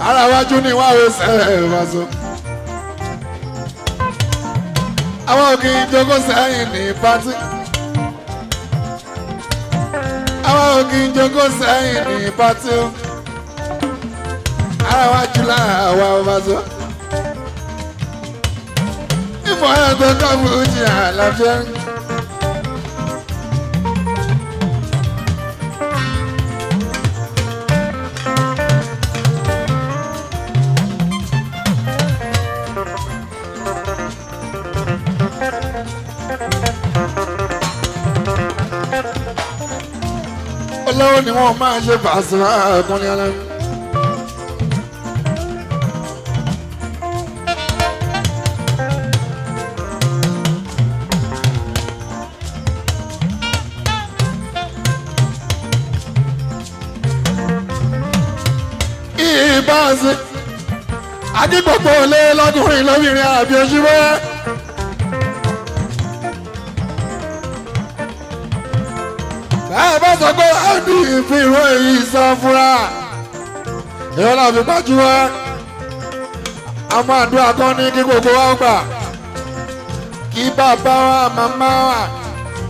Ara wájú ni wàá wò sẹ́ẹ̀ wá so. Àwọn òkè ìjókòó sẹ́yìn ní party. Àwọn òkè ìjókòó sẹ́yìn ní party o. Ara wájú làwa ò bá so. Ìfọ̀ ẹ̀ tó kọ́ fújì àlàáfíà. Olówó ni wọ́n máa ṣe Pasuma ọkùnrin alámi. Ìbáṣe adigbogbo lé lọ́kùnrin lóbìnrin àbí oṣù bẹ́ẹ̀. Ẹ bá sọ pé ó ní ìfìró èyí sọ fúnra ìwọ náà fi gbájú wá. Àwọn àdúrà kan ní kí gbogbo wa gbà, kí bàbá wa, màmá wa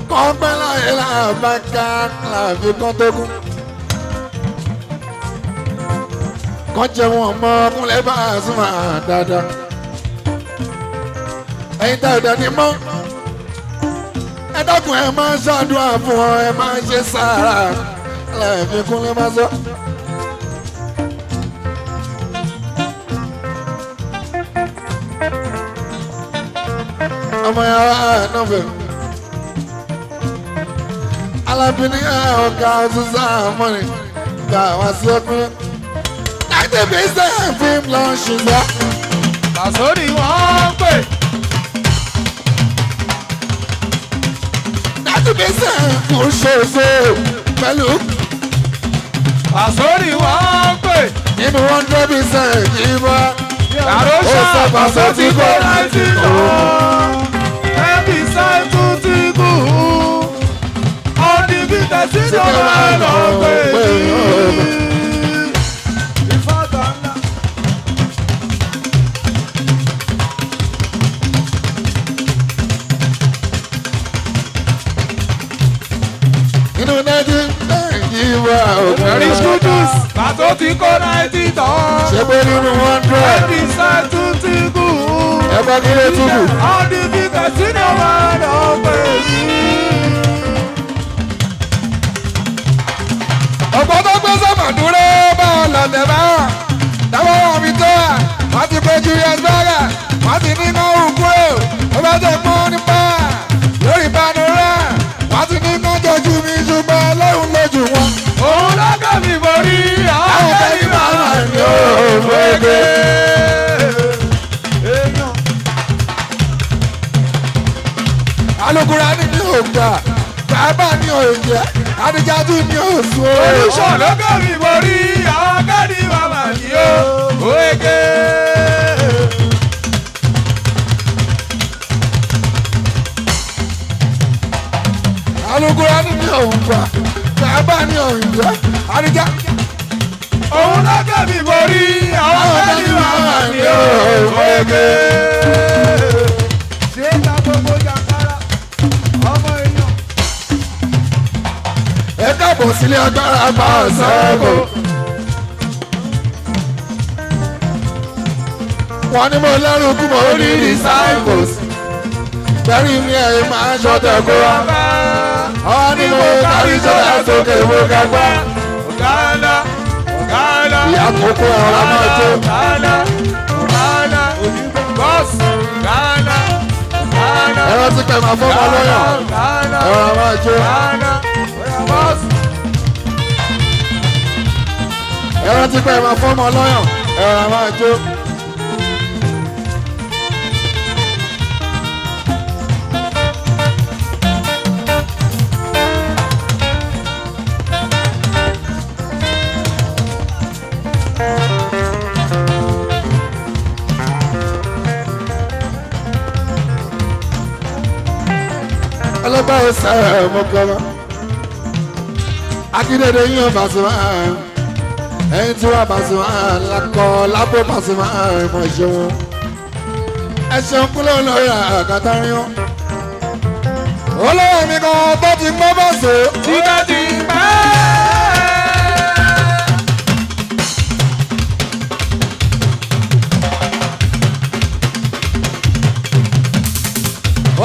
kàn pẹ́ láyé làbáká làfi kán tó kú, kàn jẹun ọmọ kúnlẹ̀ bá a súnmọ́ dáadáa. Ẹ̀yin tá ò dání mọ́, ẹ dákun, ẹ máa ń ṣàdúrà fún ọ, ẹ máa ń ṣe sára lẹ́ẹ̀fi kúnlẹ̀ máa sọ. Ọmọ yàrá nọfẹ alábìíní ọ̀gá ọ̀túnṣà mọ́ni gba àwọn sí ọkùnrin láti fi sẹ́yìn fíìmù lọ ṣùgbọ́n. Pàṣọ ni wọ́n ń pè. Láti fi sẹ́yìn fún ṣoṣo pẹ̀lú. Pàṣọ ni wọ́n ń pè. Nínú 100% yìí bá. Àròṣà Ó sọ Pàṣọ ti kó láti lọ. Ẹbí sáìtú ti kú. Ọdún bí tẹ̀sí ló máa lọ pè mí. Ìfọ̀tà ńlá. Nínú 99 yìí bá òkú. Very good. Pàṣọ ti kó láti tán. Ṣé pé nínú 100. Ẹbí sáìtú ti kú. Ẹ bá kí ló túbù. Ọdún bí tẹ̀sí ló máa lọ pè mí. Ọ̀pọ̀ tó gbé sọ́mọ̀ dúró bá ọ lọ́tẹ̀ bá wà dáwọ́ wọn fi tó wà, wọ́n ti pé Julius Berger, wọ́n ti ní náà kúrò ó bá tẹ̀ mọ́ nípa lórí panora, wọ́n ti ní náà jọjú mi, ṣùgbọ́n Ọlọ́run lójú wọn. Òun lọ́kàn mi borí àwọn Àwọn kẹ́lí kẹ́lí màmá màmá mi mi ò ò fẹ́gẹ́. Èèyàn Alukura ní ní ògbà, bàbá ní òjẹ, adijájú ní òsùn. Olùṣọ́ lọ́kàn mi borí àwọn kẹ́lí màmá mi ò fẹ́gẹ́. Alukura ní ní ògbà, bàbá ní òjẹ, adijá. Òun lọ́kàn mi borí àwọn kẹ́lí màmá mi ò fẹ́gẹ́. Ṣé ta gbogbo jàǹkárá ọmọ èèyàn? Ẹ káàbọ̀ sílé agbára bá a sọ́ọ̀bù. Wọ́n ní mo lẹ́rù kú, mo ní disciples. Bẹ́ẹ̀ni mi ẹ̀ máa ń ṣọ́tẹ̀ kó wa. Wọ́n ní mo kárí sọ́dà sókè mo kápá. Ọ̀gá ńlá, ọ̀gá ńlá. Ìyá kókó ẹ̀rọ máa jó. Ghana, Ghana, bọ́ọ̀sì, Ghana, Ghana, Ẹ̀rọ ti pẹ̀ máa fọ́ ọmọ lọ́yàn. Ghana, Ẹ̀rọ máa jó. Ghana, bọ́ọ̀sì. Ẹ̀rọ ti pẹ̀ máa fọ́ ọmọ lọ́yàn. Ẹ̀rọ máa jó. Ọlọ́gbà ọ̀sẹ̀ mọ́kànlá. Akíndéde yín ọba sọ. Ẹ̀yin tí wọ́n Pasuma lakọ lábó Pasuma ìmọ̀ ìṣeun. Ẹ ṣeun kúlọ̀ lórí àkàtà rí wọn. Olówó mi kan tó ti gbọ́ bọ̀sọ̀. Tipẹ́tipẹ́.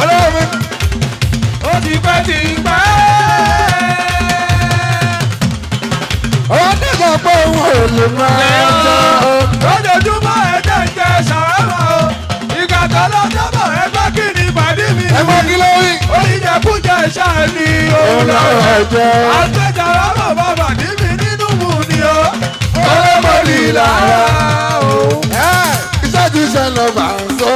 Olówó mi Ó tipẹ́tipẹ́. ọ̀rọ̀ dẹ́gbà pé òun ò lè máa jọ. Lójoojúmọ́ ẹ̀jẹ̀ ń jẹ ṣàwámà o. Ìgbà tó lọ́jọ́ bọ̀ ẹgbẹ́ kí ni ìpàdé mi. Ẹ mọ kí ló wí. Oníjẹkújẹ ṣáà ni Òun òun lọ́rọ̀ lọ́rọ̀. ẹ̀jẹ̀. Àgbẹ̀jàrá bàbá bàdí mi nínú mù ni o. Ọlọ́mọdé lára. o. Ẹ iṣẹ́ ti ṣe lọ bá ń sọ.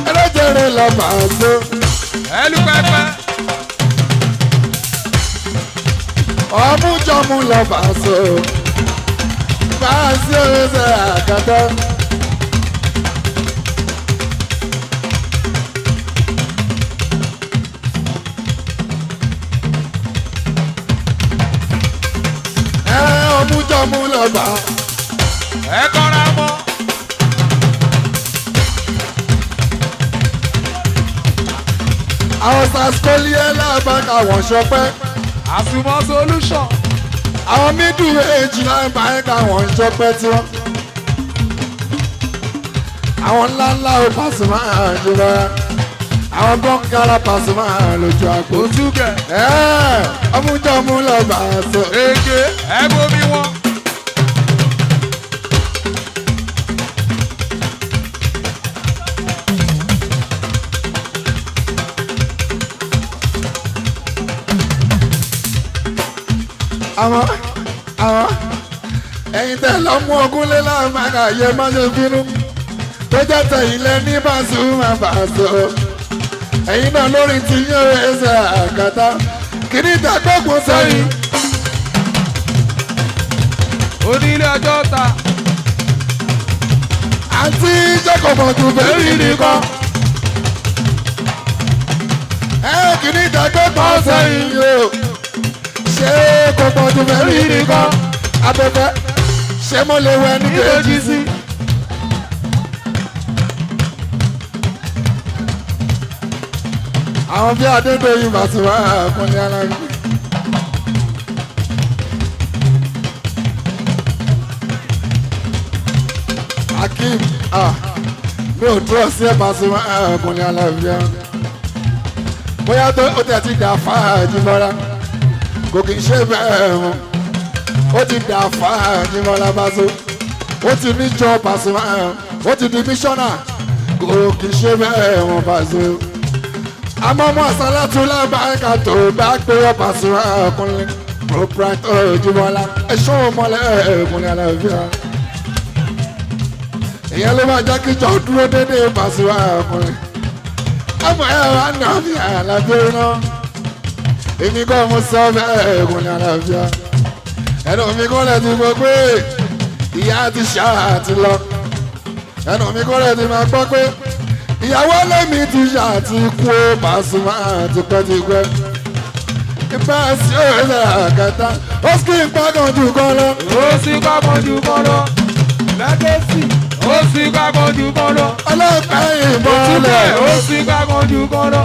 Ẹlẹ́jẹ̀rẹ̀ lọ bá ń sọ. Ẹlú pẹpẹ. Ọmújọmú lọ bá ń sọ. Bá a sí oríṣi àkàtọ́. Ẹ ọmújọmú lọ bá. Ẹ kọ́ra mọ́. Àwọn saskolíẹ́ lábàkà wọ́n ṣọpẹ́. Àsùnmọ́ solution. Àwọn middle age lábàkà wọ́n ṣọpẹ́ tiwọn. Àwọn ńláńlá ò Pasuma jùlọ. Àwọn bọ́ńkárá Pasuma lójú àgbo. Òtúkẹ̀. Ẹ ọmújọmú lọ bá a sọ. Ege ẹ bomi wọn. Àwọn ẹ̀yin tẹ́ lọ mú ogún lé láàmàkà yẹ má ṣe bínú. Tó jẹ́ tẹ̀yìn lẹ ní Pasuma bàṣọ. Ẹ̀yin náà lórí ti yín ẹsẹ̀ àkàtà. Kìíní ìdàgbẹ́gun sẹ́yìn. Onílé ọjọ́ ta. Àǹtí jẹ́kọ̀mọ̀tù bẹ́ẹ̀rì nìkan. Ẹ kìíní ìdàgbẹ́gun sẹ́yìn o. Ṣé kọ̀mọ̀tù bẹ́ẹ̀rì nìkan? Abẹ́fẹ́ ṣé mo lè wẹ ní kejì sí? Àwọn bí Adédọ́yìn Pasuma Kúnlé Alábí. Akeem ah mi ò dúró sí ẹ Pasuma Kúnlé Alábí. Bóyá tó ó tẹ̀ ti dà fáàjì mọ́ra kò kì í ṣe bẹ́ẹ̀ mọ́. Ó ti dà fáàjì mọ́ra Paso. Ó ti níjọ Pasuma ó ti di mísọ́nà kò kì í ṣe bẹ́ẹ̀ mọ́ Paso. Àmọ́ mọ́ àsálàtú lábàákà tó bá pé ọ Pasuma Kúnlé proprietor Ojúmọ́lá ẹ̀ṣọ́ mọ́lẹ̀ Kúnlé Alábí. Ìyẹn ló máa jẹ́ kí ìjọ dúró déédéé Pasuma Kúnlé. Ọmọ ẹ wá nà mí Àlàbí náà. Èmi kọ́ mo sọ bẹ́ẹ̀ Kúnlé Àlàbí. Ẹnu mi kọ́ lẹ̀ ti gbọ́ pé ìyá ti ṣá àti lọ. Ẹnu mi kọ́ lẹ̀ ti máa gbọ́ pé ìyàwó lẹ́mi ti ṣá àti kú ó Pasuma tipẹ́tipẹ́. Ìbá sí òwe àkàtà ó sì ń pàgàn jù kan lọ. Ó sì kákan jù kan lọ. Lẹ́gẹ̀sì. Ó sì kákan jù kan lọ. Ọlọ́pàá ìbọn Òtúkẹ̀ lẹ̀. ó sì kákan jù kan lọ.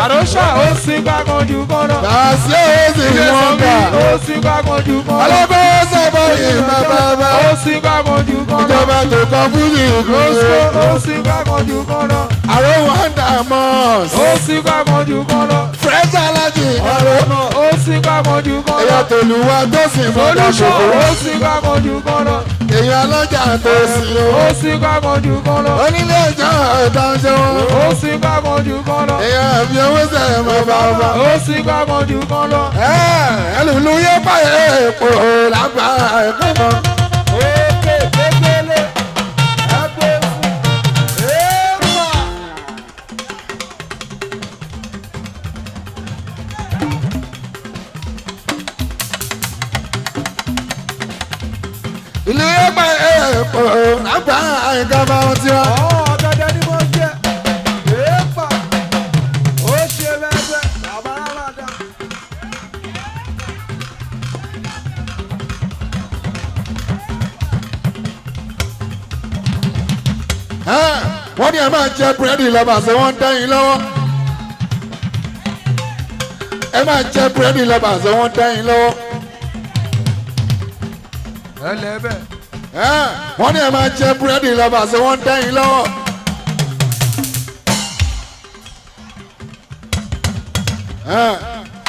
Àròṣà ó sì kákan jù kan lọ. Bàṣẹ ó sì wọ́n gbà. Ó sì kákan jù kan lọ. Ọlọ́pàá sábà yìí bàbá. Ó sì kákan jù kan lọ. Ìjọba tó kọ fújì Rosco kúrò. ó sì kákan jù kan lọ. Àrò wọ́ndà mọ́ọ̀sì. Ó sì kákan jù kan lọ. Fresh alájì àrò. Ó sì kákan jù kan lọ. Èèyàn tòlúwa tó sì mọ́tò Solution ṣòfò. ó sì kákan jù kan lọ. Èèyàn ọlọ́jà tó sì o. Ó sì kákan jù kan lọ. Onílé ìjọ ọ̀tá ń ṣe wọn. Ó sì kákan jù kan lọ. Èèyàn àfi owó sẹ̀yìn mọ́ bàbá. Ó sì kákan jù kan lọ. Ẹlùlù yóò báyẹ̀ èèpo lágbà ẹ̀kọ́ mọ́. Òkè gbégbélé ẹgbẹ́ fún èèmà. Ìlú yóò báyẹ̀ èèpo lágbà ẹ̀kọ́ mọ́ tiwa. Ọ̀gẹ̀dẹ̀ ni mo jẹ èèpà ó ṣe bẹ́ẹ̀. Wọ́n ní ẹ máa jẹ búrẹ́dì lọ́ba ṣe wọ́n ń dẹ́yìn lọ́wọ́. Ẹ máa jẹ búrẹ́dì lọ́ba ṣe wọ́n ń dẹ́yìn lọ́wọ́. Ẹlẹ́bẹ̀. Wọ́n ní ẹ máa jẹ búrẹ́dì lọ́ba ṣe wọ́n ń dẹ́yìn lọ́wọ́.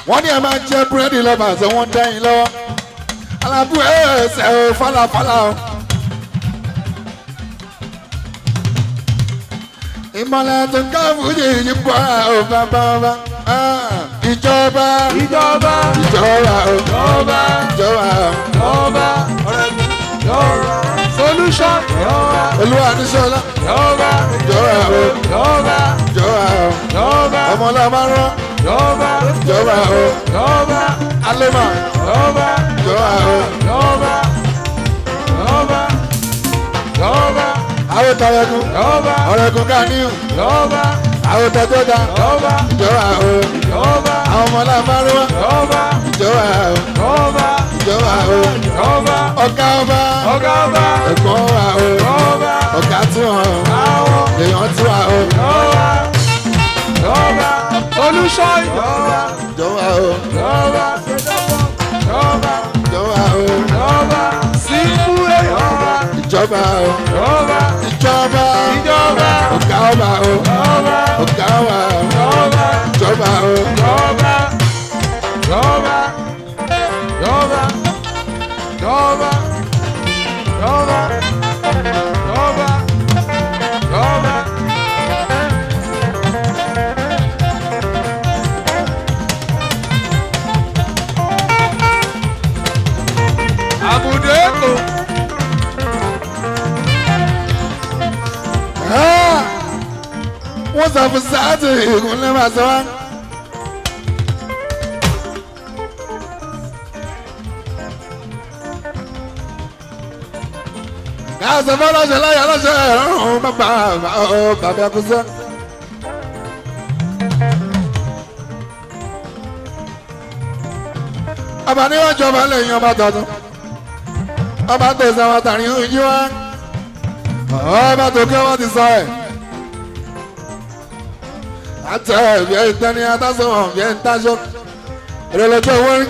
Wọ́n ní ẹ máa jẹ búrẹ́dì lọ́ba ṣe wọ́n ń dẹ́yìn lọ́wọ́. Alábù ẹ̀ẹ́sẹ̀ ò falafala o. Ìmọ̀lẹ̀ tó ń ká fújì yìí bọ́ ò bàbá bá ìjọba. Ìjọba. Ìjọba o. Ìjọba. Ìjọba o. Ìjọba. Ọ̀rẹ́ mi. Ìjọba. Solution. Ìjọba. Olúwa níṣọlá. Ìjọba. Ìjọba o. Ìjọba. Ìjọba o. Ìjọba. Ọmọlá máa rán. Ìjọba. Ìjọba o. Ìjọba. Alema. Ìjọba. Ìjọba o. Ìjọba. Ìjọba. Ìjọba. Àwọn tọrẹkùn. Ìjọba. Ọ̀rẹ́kùn ganiu. Ìjọba. Àwọn tọjọta. Ìjọba. Ìjọba o. Ìjọba. Àwọn ọmọlá máa rán. Ìjọba. Ìjọba o. Ìjọba. Ìjọba o. Ìjọba. Ọ̀gá ọba. Ọ̀gá ọba. Ẹ̀gbọ́n wa o. Ìjọba. Ọ̀gá tí wọn. Àwọn. Èèyàn tí wa o. Ìjọba. Ìjọba. Solution. Ìjọba. Ìjọba o. Ìjọba. Ìjọba. Ìjọba o. Ìjọba. Sífúré. Ìjọba. Ìjọba o. Ìjọba. Ìjọba. Ìjọba. Ọ̀gá ọba o. Ìjọba. Ọ̀gá wa o. Ìjọba. Ìjọba o. Ìjọba. Ìjọba. Ìjọba. Ìjọba. Ìjọba. Ìjọba. Ìjọba. Àbùdó Èkó. Wọ́n sọ fún sáàtì ìkúnlẹ̀ máa sọ wá. Káàsì fọlọ́ṣẹ́ láyà lọ́ṣẹ́ ìrọ̀rùn bàbá bàbá ẹkúsẹ́. Ọba níwájú ọba lẹ́yìn ọba tuntun. Ọba tó sọ wọn tàrí ojú wa. Ọba tó kí wọ́n ti sọ ẹ̀. Àtẹ ẹ̀bí ẹ̀ tẹ́ni atásọ̀wọ̀n bí ẹ̀ ń táṣọ. Ìrẹ̀lẹ̀jọ́ wọ́n rí.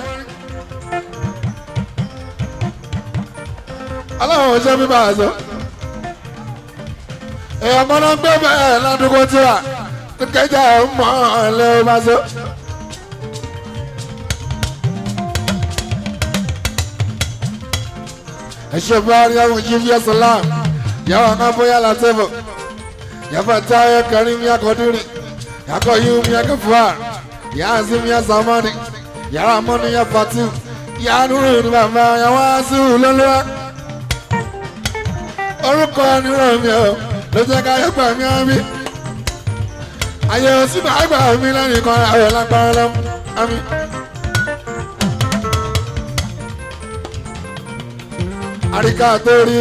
Aláwọ̀ ọ̀ṣẹ́ mi bá a sọ. Èèyàn kan náà gbé bẹ́ẹ̀ ládùúgbò tí wà. Kẹjà mọ́ ọ̀ lẹ́ bá sọ. Ẹ̀ṣẹ̀ bá rí àwọn yìí fi ẹ̀sán láàm. Yàrá kan bóyá látẹ̀bọ̀. Yàrá táyà kẹrin mi akọ̀dúrì. Yàkọ̀ yìí mi akẹ́fà. Yàrá sí mi àsàmọ́ni. Yàrá mọ́ni yà fàtú. Yàrá nùrù ní bàbá yàrá sí lọ́lọ́wọ́. Orúkọ nírò mi ò ló jẹ́ ká yọpọ̀ mi á mi. Àyè òsì máa gbà mí lẹ́yìn kan ayọ̀ lágbára lọ́mú. Àmín. Àríkà tó rí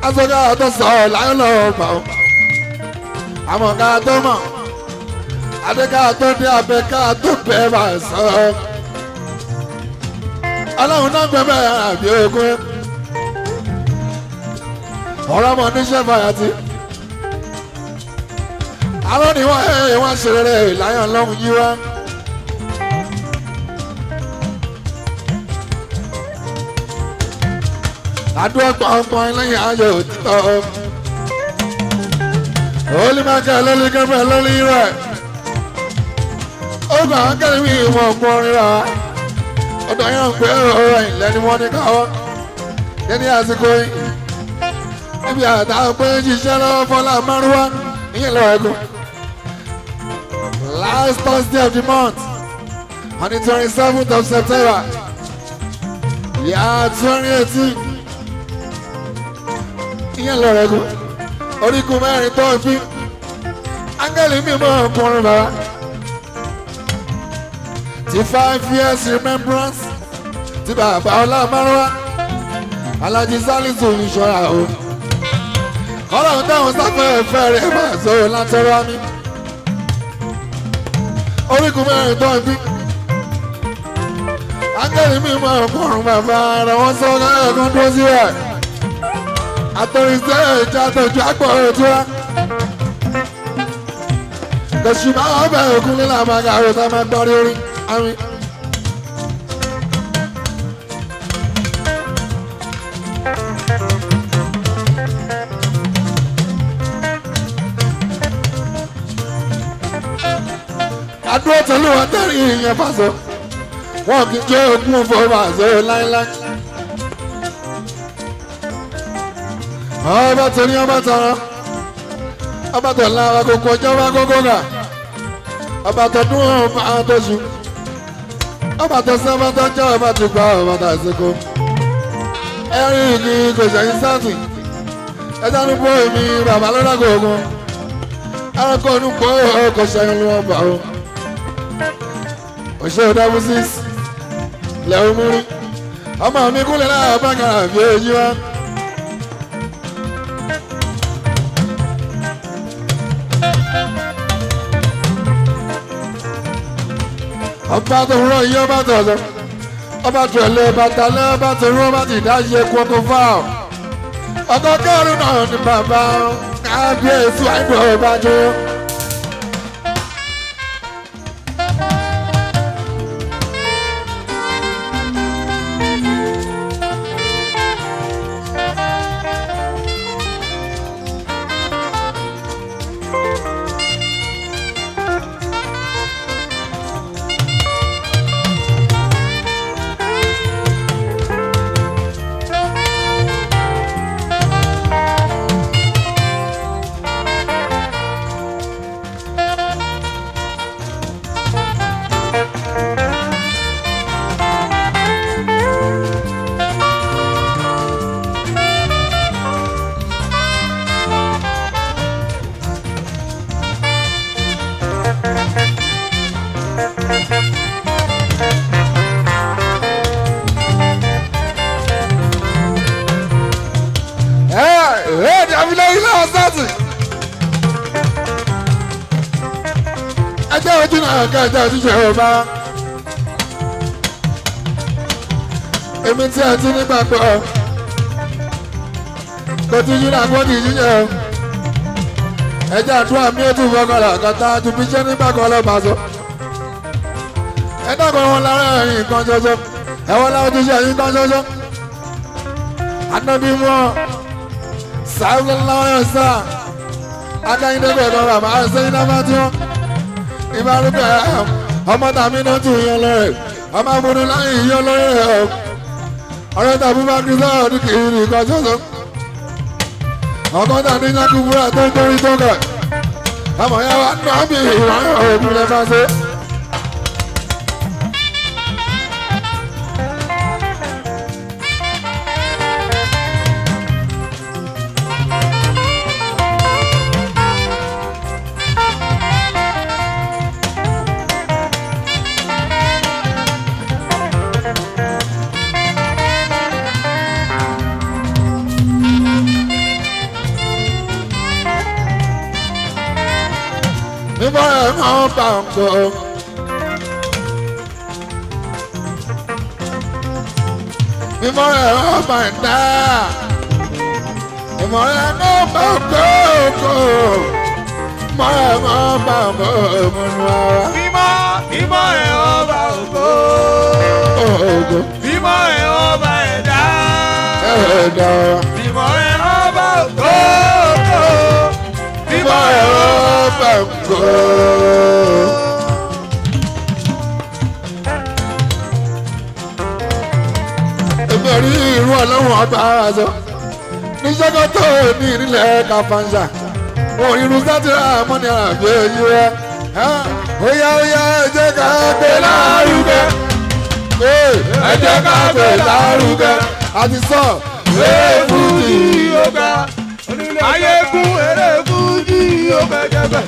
asọ́gá tó sọ láyọ̀ lọ́wọ́ gbà ó. Àmọ̀ ká tó mọ̀, adéká tó dé abẹ ká tó bẹ́ẹ̀ bá sọ. Ọlọ́run náà gbẹ bẹ́ẹ̀ àbí ogun. Ọ̀rọ̀ ọmọ oníṣẹ́ fàyàtì. Àlọ́ ni wọ́n ẹ̀ wọ́n ṣe rere láyọ̀ lọ́hùn yí wá. Àdúrà pọ̀npọ̀n lẹ́yìn ayò òtítọ́. Olùmọ̀kẹ́ lórí gẹ́fẹ́ lórí rẹ̀. Ó gbà ń kẹ́lẹ́ mi ìwọ̀n ọ̀pọ̀rin rà. Ọ̀dọ̀ yẹn ń pè é ọ̀rọ̀ ìlẹ́ ni wọ́n ní káwọ́. Ní àsìkò yìí, níbi àtàwọn pé ń ṣiṣẹ́ lọ́wọ́ Fọlá Márúwá ìyẹn lọ́wọ́ ẹ̀kọ́. Last Thursday of the month, on the 27th of September, year 2018. Ìyẹn lọ́rọ̀ ẹ̀kọ́. Orígun mẹ́rin tó ń fi áńgẹ́lì mímọ́ ọkùnrin bàbá. Ti 5 years remembrance ti bàbá ọlá márùwá Alhaji Salisu ìṣọ́ra o. Ọlọ́run táwọn sáfẹ́ ẹ̀fẹ́ rẹ̀ máa sọ látọ́rọ́ mi. Orígun mẹ́rin tó ń fi áńgẹ́lì mímọ́ ọkùnrin bàbá rẹ̀ wọ́n sọ ọ́ ẹ̀kan dúró síbẹ̀. Àtọ̀rìṣẹ́ ìjà tọ̀jú àpọ̀ òtúrá. Lọ́sùn máa bẹ̀ òkun nílẹ̀ àmàgà àrò tá a máa gbọ́ rí àmì. Àdúrà tẹ̀lé wọn tẹ̀lé ìyẹn fàṣọ. Wọn kì í jẹ́ ogún fún fàṣọ láíláí. Ọba tẹ̀lé ọba tọrọ. Ọba tẹ̀lé àkókò ọjọ́ bá kókó gà. Ọba tọdún ọba tọṣù. Ọba tọsán ọba tọjọ́ ọba tìgbà ọba tàṣíkò. Ẹ̀rín ìlú kò ṣẹ̀yìn sáàtì. Ẹja ní bó mi bàbá lọ́dà gbogbo. Ẹranko ní bó kò ṣẹ̀yìn ló ọba o. Òṣèré dábùsís lẹ́hìn múrí. Ọmọ mi kúnlẹ̀ láàbá bàkàrà bí ojú wa. Ọba tó rọ iye ọba tó ọzọ ọba tó ẹlẹ ọba talẹ ọba tó rọ ọba tó ìdáyé kókó fáwọn ọkọ kẹrin náà ní bàbá kábíyèsí àìgbọ ọba tó. Ẹjẹ́ ojú náà kẹjọ ojúṣe ọba. Èmi tí a ti nígbàgbọ́ kò tí yíra kó ti yíyẹ o. Ẹjẹ́ àdúrà mi ò tún fọkànlá kàtà ju fi ṣe nígbàgbọ́ ọlọ́ba sọ. Ẹ dàgbọ́ wọn lára ẹ̀yìn kan ṣoṣo. Ẹ̀wọ́n láwọn ojúṣe ẹ̀yìn kan ṣoṣo. Ànábì mọ́ sáfẹ́ láwọn sáà. Akáyíndé gbọ̀dọ̀ bàbá sẹ́yìn náà bá tí wọ́n ìbárúkọ ọmọ tàbí náà tún yan lọ́rẹ̀ ọmọ amúnú láyé yan lọ́rẹ̀ o ọ̀rẹ́ tàbí bá kí sọ̀rọ̀ ní kìí ní nǹkan ṣoṣo ọkọ tàbí nyakú búra tó ń torí tó kẹ̀ ọmọ yẹn wá nà bí ìwọ̀n òkú lè máa ṣe. Mímọ́ ẹ̀ máa ń bá ń kọ́. Mímọ́ ẹ̀ máa ń bá ń dá. Mímọ́ ẹ̀ máa ń bá ń kọ́ kọ́. Mímọ́ ẹ̀ máa ń bá ń kọ́ mọ́nú ara. Mímọ́ mímọ́ ẹ̀ ọba ògo. Ògo Mímọ́ ẹ̀ ọba ẹ̀dá. ẹ̀dá. Mímọ́ ẹ̀ ọba ògo. Mímọ́ ẹ̀ máa ń bá ń kọ́. Èmi ò rí irú ọlọ́run ọba ara sọ. Ní sọ́kọ́tò ní ìrìnlẹ̀ Kàfáńsà. Wọ́n rí irú sátìrà mọ́ni àbí èyí rẹ̀. Óyá óyá ẹ jẹ́ ká gbé lárugẹ. Ẹ jẹ́ ká gbé lárugẹ. Àti sọ, Eré fújì ó ga. Ayégún eré fújì ó gbẹjẹgbẹ.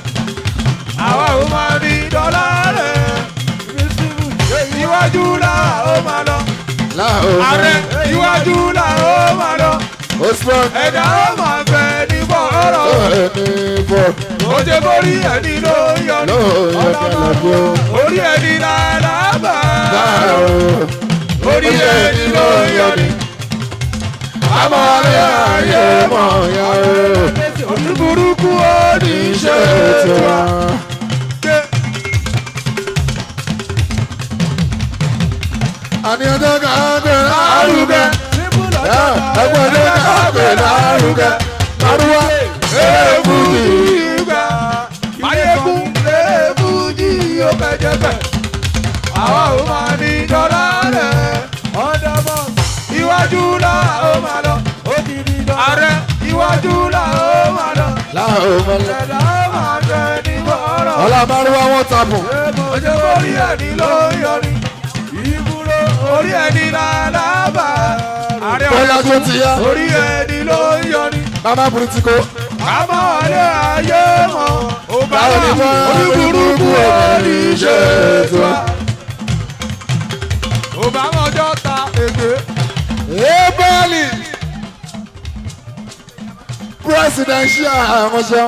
Àwa ò máa rí dọ́là rẹ̀. Iwájú là ó máa lọ. láàrú. Ààrẹ iwájú là ó máa lọ. Ó strong. Ẹ̀dá ó máa fẹ́ ní bọ̀ọ̀rọ̀. Ẹni bọ̀ Ó ṣe borí ẹni ló ń yọ ní. lóòyè kẹlẹ́bí ó. Orí ẹni làlábà. Láàrú. Orí ẹni ló ń yọ ní. Amọ̀lẹ́ ayé mọ̀ ya o. Orí burúkú ó ní Ṣé ṣe tiwa? tiwa. Àní ọjọ́ ká gbé lárugẹ. Ẹgbẹ́ ọjọ́ ká gbé lárugẹ. Márúwá eré fújì. Máyégún eré fújì ó kẹjẹbẹ. Àwa ò máa ní dọ́là rẹ̀. Ọ̀dọ́mọ̀ iwájú là ó máa lọ. Ó ti di dọ́là. Ààrẹ iwájú là ó máa lọ. Láàrú mọ́lẹ̀. Ẹ̀dá máa tẹ ní bọ́ọ̀rọ̀. Ọlá márúwá wọ́n tapùn. Ojú orí ẹni ló ń yọrí. Ìbúrò orí ẹni làlábà. Ààrẹ Bọ́lá tó ti yá. Orí ẹni ló ń yọrí. Bàbá Bùrùtìkó. Àmọ́ ọ̀lẹ́ ayé mọ̀. Ó bá Báwo ni wọ́n oníburúkú orí ṣe tó? Obama ọjọ́ ta èké. Ebali presidential àmọ́ṣọ́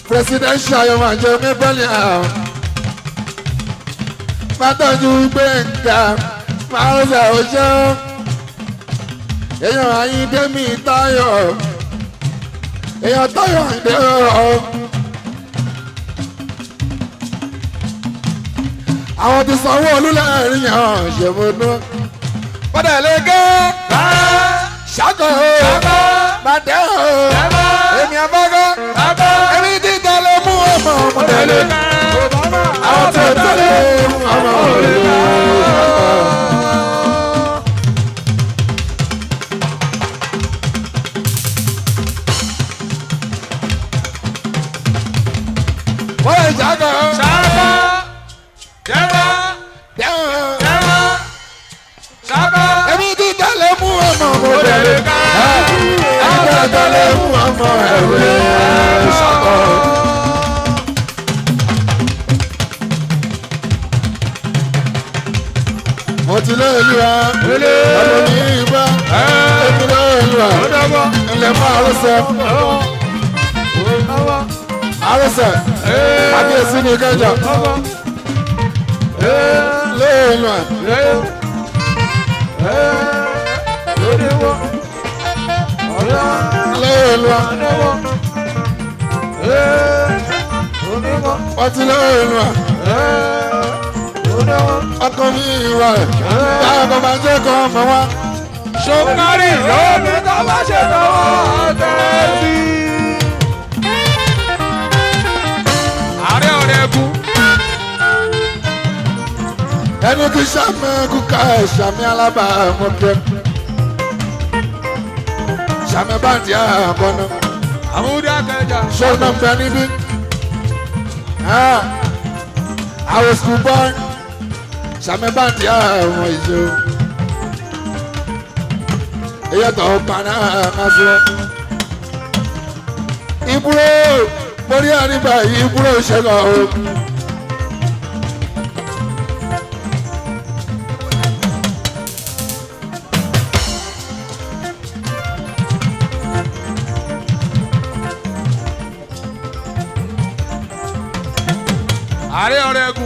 presidential yóò máa jẹ Ebali àwọn mátọ́jú Gbẹ̀ngà Márùsà ọ̀ṣọ́ èèyàn Ayíndémi Táyọ̀ èèyàn Táyọ̀ Àyìndé ọ̀. Àwọn ti sanwó olúlẹ̀ẹ́rìn yàn ṣèmọ́nú. Bọ́dà lè gé ṣàkó bàtẹ́ o èmi àbágọ́ èmi ti tẹ̀lé mú ọmọ ọmọdé àwọn tó tẹ̀lé mú ọmọ ọmọdé. Bọ́dà ṣàkó Ṣáká jẹ́wọ́ dẹ́wọ̀n jẹ́wọ́ ṣáká. èmi ti tẹ̀lé mú ọmọ ọmọdé àwọn tó tẹ̀lé mú ọmọ ẹ̀wẹ̀ ṣàkó. Mo ti lé ìlú wa ọmọ ní ìbá èmi lé ìlú wa ilẹ̀ fún àrùsẹ̀ àrùsẹ̀ àbíyèsí ní kẹjọ lé ìlú wa lé ìlú wa wọ́n ti lé ìlú wa ọkọ mi ìwà rẹ̀ táwọn kan máa jẹ́ kan mọ̀ wá. Ṣokari lómi tó bá ṣe lọ́wọ́ tẹ́tí. Ààrẹ ọ̀rẹ́ kú. Ẹnu kì í sàmì kúkà sàmì alábàámọ̀kẹ́ sàmì báńdì àkọ́nà Àmúdí akẹjà. sọ́nà ń bẹ níbí. Àwọn school boy sàmì báńdì àwọn ìṣó èyí tó paná máa ìbúrò mórí àríbá ìbúrò ṣẹlẹ̀ o. Ààrẹ ọ̀rẹ́ kú.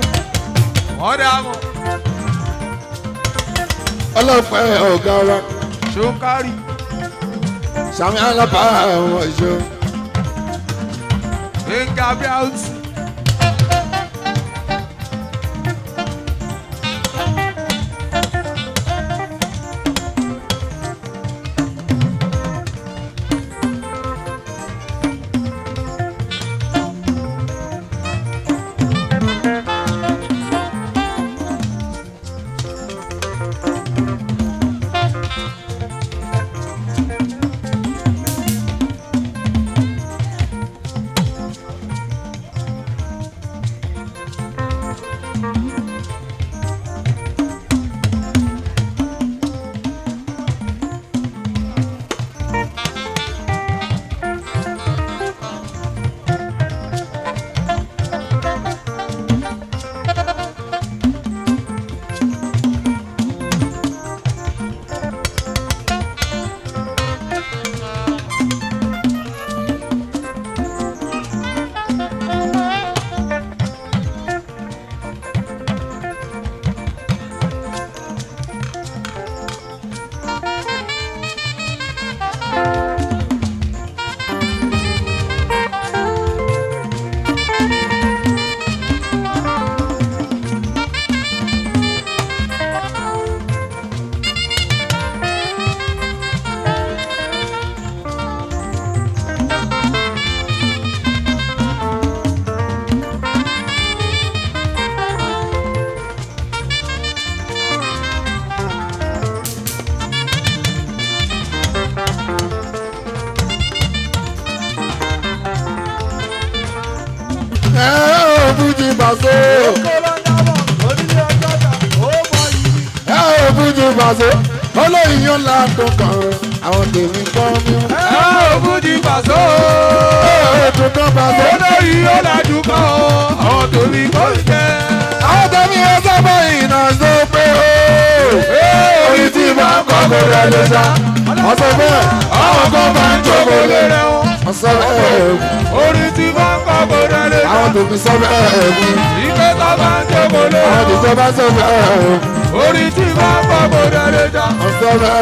Wọ́n dá mọ̀. Ọlọ́pàá ọ̀gá wa Ṣokari. sàmì alábà àwọn ìṣó. Gbẹ̀ngà Bíáùtì. Fújì Pàṣẹ olóyìn yóò ládùn kan àwọn tèmi kọ́ mi. Ẹ ò Fújì Pàṣẹ. Ó dùn kan Pàṣẹ. Olórí ọ̀làjú kan àwọn tòmí kò jẹ́. Àwọn tèmi ẹ sábà ìnà sọ pé ó. Orí tí máa ń kọ́ kó rẹ̀ lè sá. Wọ́n sọ bẹ́ẹ̀ àwọn kan máa ń jókòó lé. Wọ́n sọ bẹ́ẹ̀ Orí tí máa ń kọ́ kó rẹ̀ lè sá. àwọn tèmi sọ bẹ́ẹ̀ Ìgbé tó máa ń jókòó lé àwọn wọn. tìjọba sọ bẹ́ẹ̀ Orí tí máa ń kọ́ kó rẹ̀ lè sá. wọ́n sọ bẹ́ẹ̀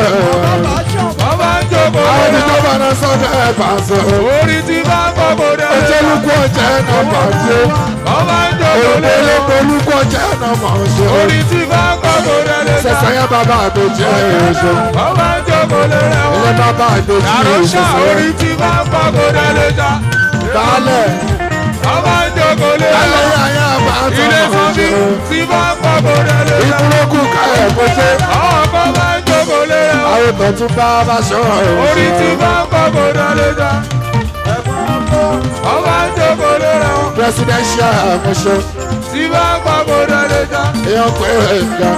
Wọ́n máa ń jókòó àwọn lé wọn. tìjọba náà sọ bẹ́ẹ̀ Pàṣẹ. Orí tí máa ń kọ́ kó rẹ̀ lè sá. Ojúlùkù ọ̀jẹ̀ náà Pàṣẹ. Wọ́n máa ń jókòó lé wọn. Olùkù ọ̀jẹ̀ náà Pàṣẹ. Orí tí máa ń kọ́ kó rẹ̀ lè sá. Sẹ̀sẹ̀ yẹn bàbá àgbèjì ẹ̀ṣọ́. Wọ́n máa ń jókòó lé wọn. Ilé bàbá àgbèjì Àròṣà ẹ̀ṣọ́. orí tí máa ń kọ́ kó rẹ̀ lè sá. Baálẹ̀ Wọ́n máa ń jókòó lé baálẹ̀ wọn. yàyà bàtà Ilé sọ́bí ọ̀ṣọ́. tí máa ń kọ́ kó rẹ̀ lè sá. Ìkúlókù káyọ̀ kó ṣe. Àwọn kan máa ń jókòó lé wọn. Àwọn tó tún bá bá ṣọ́ Orí tí ọ̀ṣọ́. máa ń kọ́ kó rẹ̀ lè sá. Wọ́n máa ń jókòó lé wọn. Presidential àmọ́ṣọ́. Tí máa ń kọ́ kó rẹ̀ lè sá. Èèyàn pé ẹ̀ka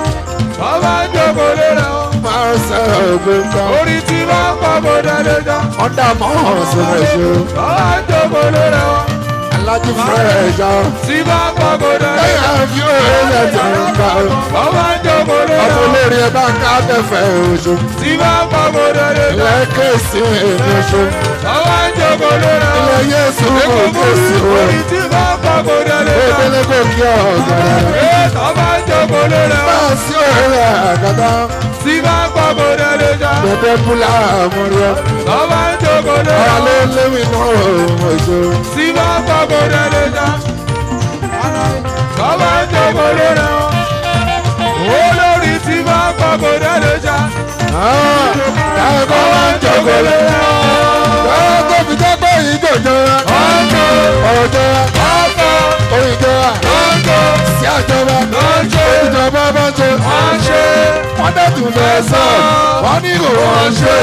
Wọ́n máa ń jókòó lé wọn. máa ń sẹ́ ògbé nǹkan. Orí tí máa ń kọ́ kó rẹ̀ lè sá. Ọ̀dà mọ́ ọ̀sẹ̀ ẹ̀ṣọ́. Wọ́n máa ń jókòó lé wọn. Alájí fẹ́ ẹ̀ṣọ́. Tí máa ń kọ́ kó rẹ̀ lè sá. Ẹ̀yà fi òye tẹ̀ ń ká. Wọ́n máa ń jókòó lé Ọmọ wọn. olórí ẹ bá ń ká tẹ̀fẹ̀ oṣù. Tí máa ń kọ́ kó rẹ̀ lè sá. Ilẹ̀ kéèsì èmi oṣù. Wọ́n máa ń jókòó lé wọn. Ilẹ̀ Yéésù kò kéèsì o. Orí tí máa ń kọ́ kó rẹ̀ lè sá. Òdélé kò kí ọ̀gọ̀dọ̀. Ètò máa ń jókòó lé wọn. Máa sí òye àgàdá. Tí máa ń kọ́ kó rẹ̀ lè sá. Bẹ̀bẹ̀ búlá àmúrẹ́. Wọ́n máa ń jókòó lé Ọ̀rọ̀ wọn. ló lémi náà oṣù. Tí máa ń kọ́ kó rẹ̀ lè sá. Wọ́n máa ń jókòó lé wọn. Olórí tí máa ń kọ́ kó rẹ̀ lè sá. Ẹ̀kọ́ wá ń jókòó lé. Ẹ̀kọ́ tó fi jẹ́ pé ìjọ jọra. Ọ̀rọ̀ jọra. Orin jọra. Sí àjọba. Ìjọba bá ń ṣe. Wọ́n dẹ̀tún fẹ́ sọ. Wọ́n ní kò wọ́n ṣe.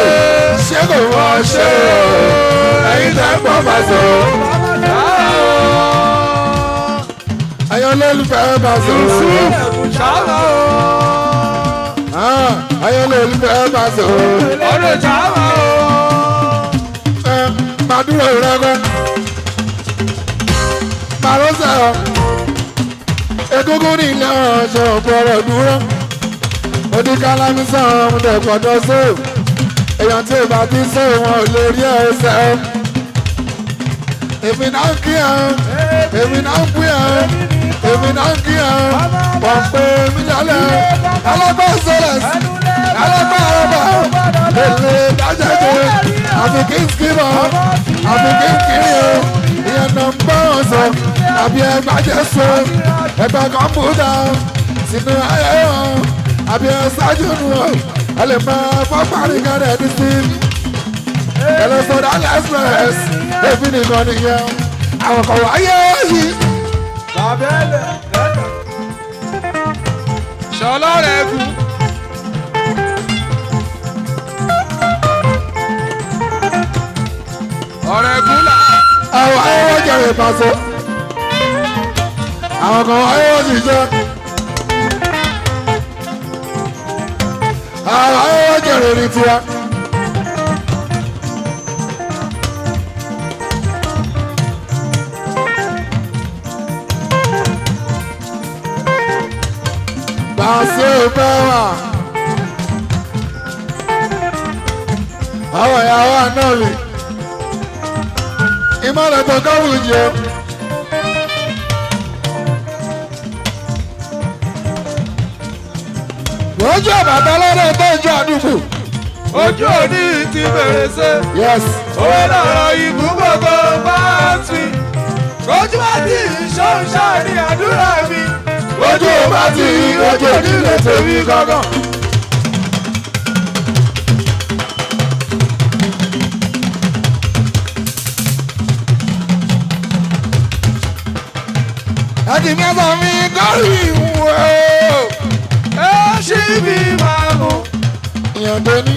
Ṣé kò wọ́n ṣe? Ẹ̀yin tẹ́ ń bọ̀ Pàṣẹ. Ẹ̀yin olólùfẹ́ Pàṣẹ. Ẹ̀yin olólùfẹ́ Pàṣẹ. Màdúró rẹ́gbẹ́. Màrọ́sẹ̀ ọ̀. Egungun ní ilé ọ̀ṣọ́ ọ̀pọ̀rọ̀ dúró. Odíkálámi sọ̀rọ̀ ọmọdé gbọ́dọ̀ sóò. Èèyàn tí ò bá ti sóò wọn ò lè rí ẹsẹ̀ ọ́. Èmi náà ń kí ẹ̀ èmi náà ń pín ẹ̀ èmi náà ń kí ẹ̀ wọ́n pé mi lálẹ́ alágbá sọ̀rọ̀ alágbá ọba lèlè dájẹ́jẹ́ àfi kí n kí bọ̀ àfi kí n kiri o ìyẹn náà ń bọ̀ sọ àbí ẹgbàjẹ́ sọ ẹgbà kọ̀ǹpútà sínú ayé wọn àbí ẹ̀ṣáájú nù ọ ẹ lè máa fọ́pàrí kẹrẹ ní sí ẹlẹ́sọ̀dá express èmi nìkan nìyẹn àwọn kan wáyé yìí. Ṣọlá rẹ̀ kú. Ọ̀rẹ́ kú là. Àwọn ayéwọ́ jẹ̀rẹ̀ Pàṣẹ àwọn kan ayéwọ́ sì jẹ́ àwọn ayéwọ́ jẹ̀rẹ̀ ní tiwa. Pàṣẹ fẹ́ wà àwọn ìyàwó àná mi ìmọ̀lẹ̀ tó kọ́wù jẹ́. Ojú àbàtà lọ́dọ̀ tó ń jọ àdúgbò. Ojú òní ti fèrèsé. Yes. Òwe lọ̀rọ̀ ìbú gbogbo bá ń tì. Ojú àti ìṣọ́nṣọ́ ni àdúrà mi. Ojú ò bá ti ojú òní lè tèmi gángan. Ẹ̀dì mẹ́ta mi kọ́rì ìwé. Ẹ ṣí mi máa mú. Ìyàn tó ní.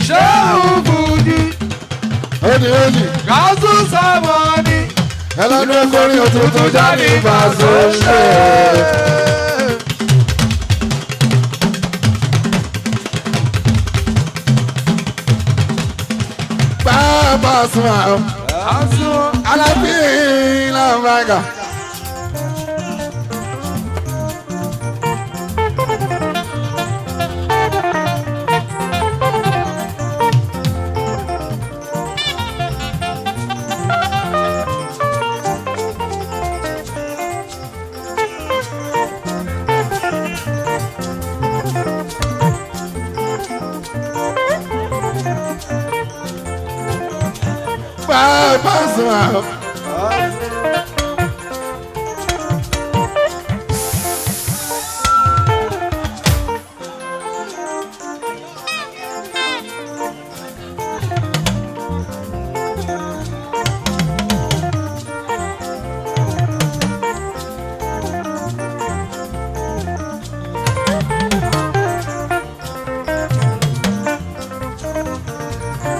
Ṣé òfúdi? Ó di méjì. Gàásù sọmọ ni. Ẹlẹ́nu kọrin òtútù jáde Pàṣẹ ṣe. Pasuma o. Alábí làbàgà. Pasuma o.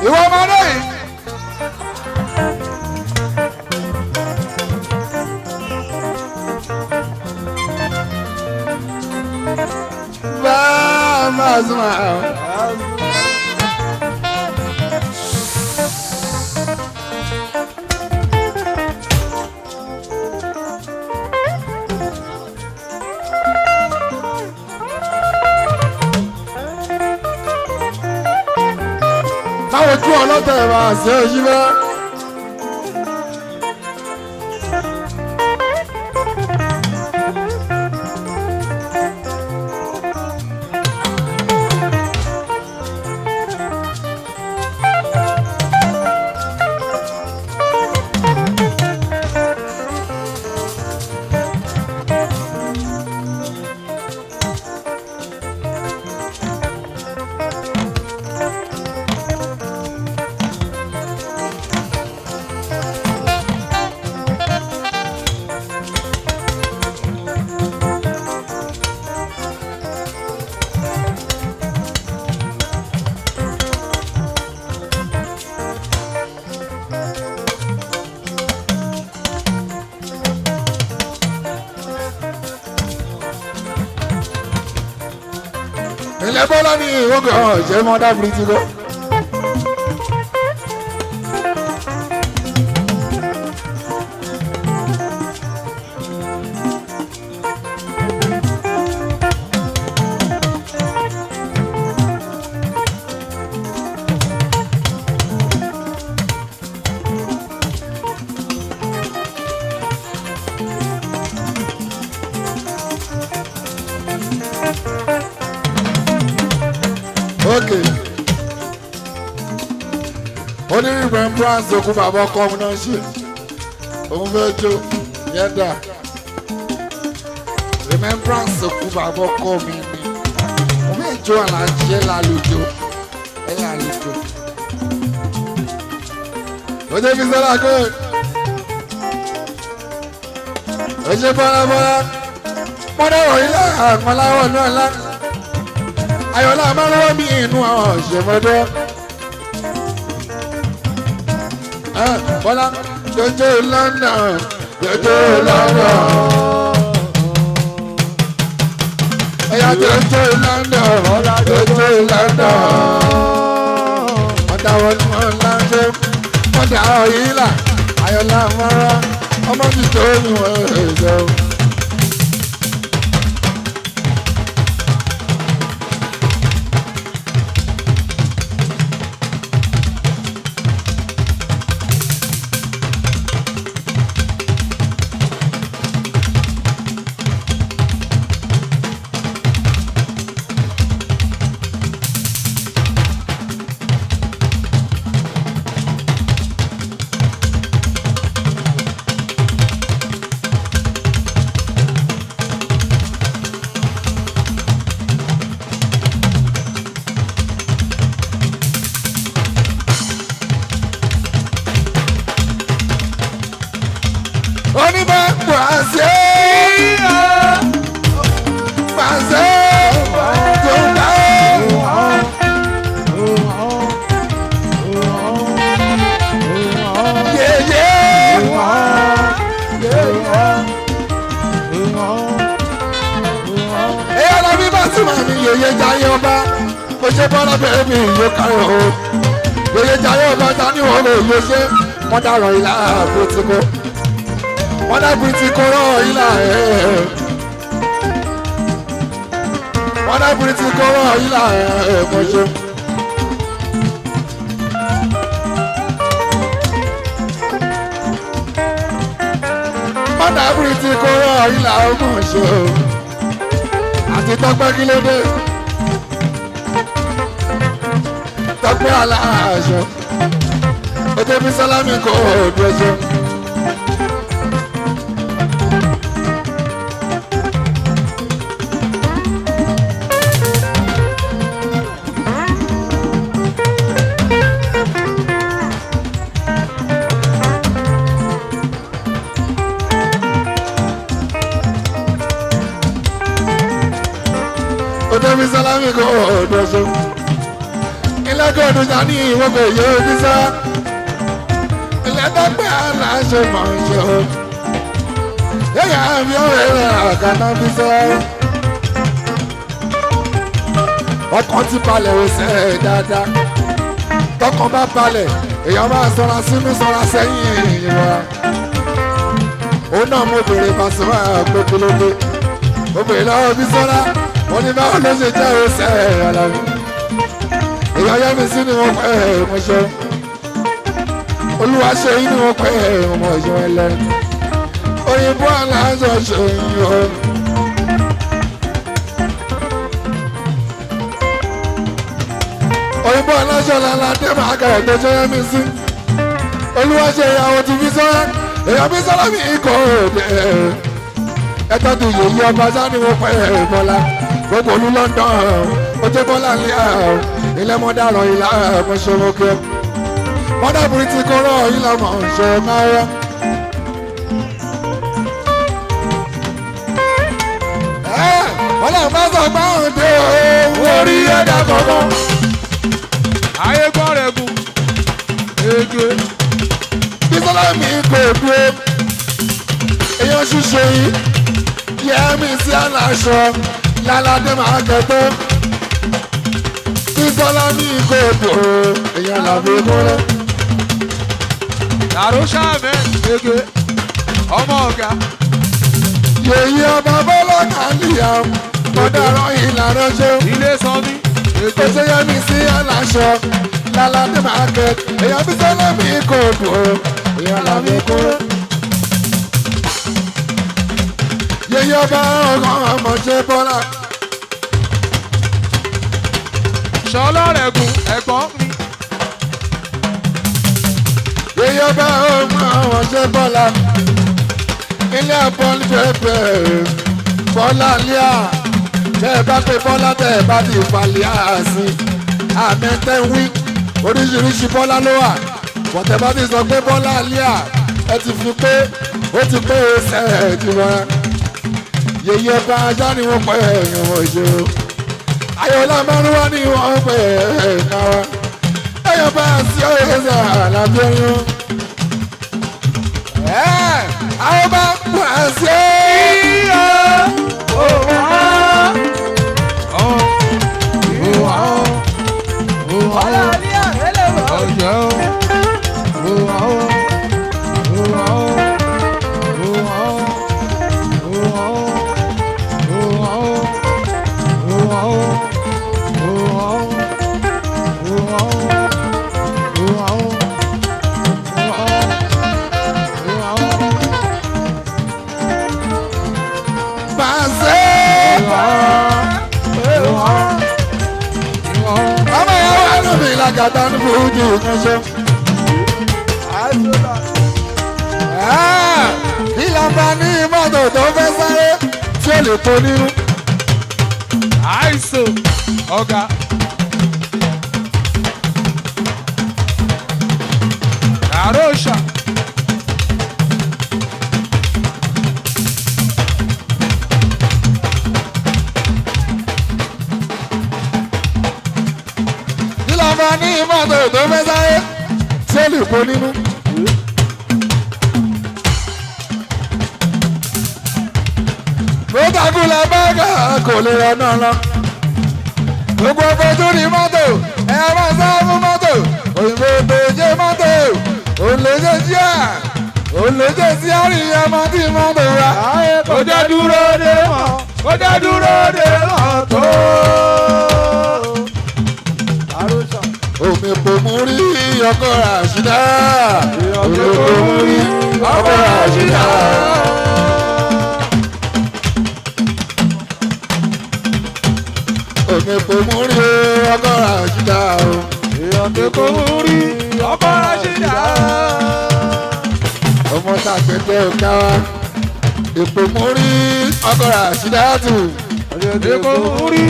Ìwọ ọmọdé yìí. Pasuma o. Báwo tú ọlọ́tẹ̀ máa ṣe é yí mọ́? Ilẹ̀ bọ́lá ní ìwọ́gọ̀ ọ̀jẹ̀ mọ́dá bìrìtì kọ́. Okay. Only remembrance òkú bàbá ọkọ ọmọ náà ṣe. Òun fẹ́ jó yẹn dà. Remembrance òkú bàbá ọkọ mi ni. Òun fẹ́ jó àlàjì ẹ̀ lálùjọ. Ẹ̀ lálùjọ. Oye fi sọ́lá kó. Oye bọ́lábọ́lá. Mọ́dá wọ̀nyí lára àpọ̀láwọ̀ náà lá. Ayọ̀lá máa mi inú àwọn ọ̀ṣẹ̀mọ́dọ́. Bọ́lá jọjọ́ London jọjọ́ London. Ẹ̀yà jọjọ́ London jọjọ́ London. Ọ̀dà wọn ni wọ́n láṣẹ. Ọ̀dà ọ̀yìnlá Ayọ̀lá mọ́ra ọmọ ti tó mi wọ́n ẹ̀jọ̀. Oníbà pàṣẹ pàṣẹ tó ń bá yeye. Ẹyà lọ bí bá sì máa mi yeye jayé ọba. Mo ṣe bọ́lá bẹ̀rẹ̀ mi yóò kárọ̀ o. Yèyé jayé ọba ta ní wọn kò yóò ṣe. Wọ́n dàrọ̀ ìlà bùtìkó. Wọ́n dà bùtìkó rọ̀ ìlà ẹ̀. Wọ́n dà bùtìkó rọ̀ ìlà ẹ̀ mọ̀ṣẹ́. Wọ́n dà bùtìkó rọ̀ ìlà mọ̀ṣẹ́. Àti tọ́pẹ́ kí ló dé? Tọ́pẹ́ aláṣọ. Ojú bí sálámì kò dúró ṣe. Ojú bí sálámì kò dúró ṣe. Ilé kò dùn sá ní ìwọ́n kò yẹ ojú sá. Ilé tọ́pẹ́ aláṣọ mọ̀ ń ṣe o. Yẹ́yà mi ò rẹ̀ àkàtà fi sọ. Ọkàn ti balẹ̀ ó sẹ́ dáadáa. Tọkàn bá balẹ̀, èèyàn máa sọra sínú sọra sẹ́yìn ìrora. Òun náà mo bèrè Pasuma pé kí ló dé. Mo bèrè lọ́wọ́ Bísọ́lá, mo ní báwo ló ṣe jẹ́ ó sẹ́ ọ̀làwọ̀. Èèyàn yẹ́ mi sí ni mo pẹ́ mo ṣe. Olúwa ṣe yín ni mo pẹ́ ọmọ ìṣe ẹlẹ́rìn. Òyìnbó aláṣọ ṣe yín o. Òyìnbó aláṣọ lálá dé máa kẹrẹ̀ tó ṣe yẹ́ mi sí. Olúwa ṣe ìyàwó ti fi sọ́lá. Èèyàn bí sọ́lá mi kò dé. Ẹ̀tọ́ ti yèyí ọba sá ni mo pẹ́ Bọ́lá. Gbogbo olú London, ó jẹ́ Bọ́lá ní ilé mọ́dàrọ̀ ìlà mọ́ṣọ́mọ́kẹ́. Mọ́dàbùrì ti kọ́rọ̀ ìlà mọ́ṣọ́mọ́rọ́. Ọlọ́run bá sọ pé òun dé o. Orí ẹ̀dá kọ̀ọ̀kan. Ayé gbọ́ rẹ̀ gùn. Ege. Bísọ́lá mi kò dúró. Èèyàn ṣíṣe yìí. Yẹ́mi sí aláṣọ. Láládé máa kẹ́tọ́. Bísọ́lá mi kò dúró. Èèyàn làbí kúrẹ́. Làrúṣà mẹ́. Ege. Ọmọ ọ̀gá. Yèyí ọba Bọ́lá Kàlíyà. Mọ̀dàrọ̀ ìlànà ṣe. Ilé sọ mí. Ege. Ó ṣe yẹ́mi sí aláṣọ. Láládé máa kẹ́. Èèyàn Bísọ́lá mi kò dúró. Èèyàn làbí kúrẹ́. Yèyí ọba ọkàn ọmọ ṣe Bọ́lá. Ṣọlá rẹ̀ gùn ẹ̀gbọ́n mi. Yèyí ọba ọmọ ọmọ ṣe Bọ́lá. Ilé àbọ̀lì pẹ̀pẹ̀ Bọ́lá líà. Tẹ́ ẹ bá pé Bọ́lá tẹ́ ẹ bá ti falẹ̀ àásì. Àmì tẹ́ ń wí. Oríṣiríṣi Bọ́lá ló wà. Bọ̀tẹ́ bá ti sọ pé Bọ́lá líà. Ẹ ti fi pé ó ti pé ẹsẹ̀ ẹ̀ ti wọ́n. Yèyí ọba ajá ni wọ́n pẹ́ ẹ̀yàn wọ̀ ṣe o. Ayọ̀lá márùn-ún wá ní wọ́n pẹ́ ẹ̀ka wa. Ẹ̀yọ̀ bá a sí ọ̀rẹ́sà lábẹ́rún. Àwọn bá pọ̀ sí Pàṣẹ. Ọmọ yẹn wà lóbi làgàtà ní fújì kan ṣe. Kí ló bá ní mọ́tò tó fẹ́ sáré tí ó lè tó nínú? Àìsàn ọ̀gá. Àròṣà. Kí ló bá ní mọ́tò tó fẹ́ sáré tí ó lè kó nínú? Bótakú la bá kà kò lè rọ náà lọ. Gbogbo ọkọ̀ tó ní mọ́tò Ẹ máa sá fún mọ́tò, òyìnbó tó jẹ́ mọ́tò, òun ló jẹ́ jíà, òun ló jẹ́ sí àríyá máa tí mọ́tò rà. Kò jẹ́ dúró dé wọn, kò jẹ́ dúró dé wọn tó. Àròsà. Omi kò mú rí ọkọ Ràṣídà. Omi kò mú rí ọkọ Ràṣídà. Omi kò mú rí ọkọ Ràṣídà o. Èkó rí ọkọ Rashida. Ọmọ tàgbẹ̀tẹ̀ ọ̀gá wa. Èpò mú rí ọkọ Ràṣídà tù. Èkó rí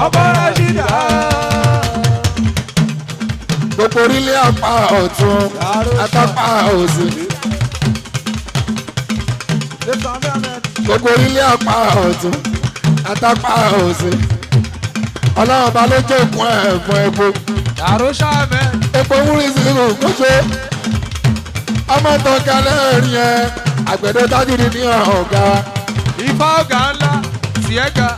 ọkọ Rashida. Gbogbo orílẹ̀ apá ọ̀tún àtàpá òsì. Gbogbo orílẹ̀ apá ọ̀tún àtàpá òsì. Ọlọ́run bá ló jókòó ẹ̀fọn epo. Àròsà mẹ́. Epo wúrí sínú kóso. Ọmọ tó kalẹ̀ rìn ẹ́ àgbẹ̀dẹ tájúdi ní ọ̀gá. Ifá ọ̀gá ńlá tiẹ̀ ga.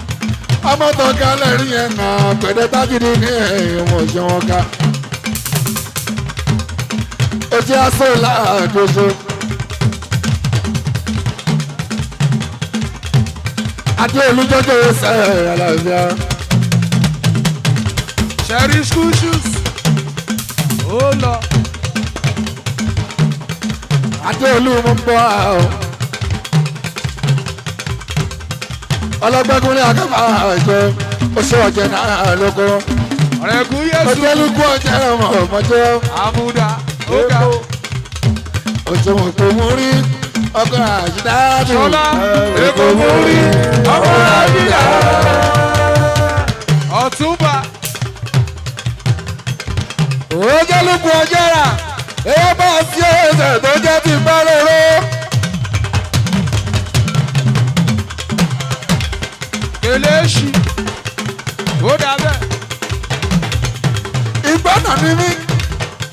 Ọmọ tó kalẹ̀ rìn ẹ́ nà àgbẹ̀dẹ tájúdi ní ẹ̀yìn ọ̀ṣun ọ̀gá. Ojú aṣọ làkóso. Adé olújọ́jọ́ ṣe àlàáfíà. Sherry school shoes. Ó lọ. Adé olú mo ń bọ́ àwọn. Ọlọ́gbẹ́kúnlé akẹ́fà àjọ oṣù ọ̀jẹ̀ náà lóko. Ọ̀rẹ́kú Yéṣu. Ọjọ́lùkú ọ̀jẹ̀ ọmọ ọmọjọ́. Àmúdá. Ó ga. Oṣù òkú mú rí ọkọ̀ àṣìdáàdù. Ṣọlá. Èkó mú rí ọkọ Rashida. Ọ̀túnba. Ọjọ́lùkú ọjọ́ rà. Èyí bá sí ẹsẹ̀ tó jẹ́ ti bá lóró. Kèléṣì. Ó dà bẹ́ẹ̀. Ìgbọ́nà ni mí,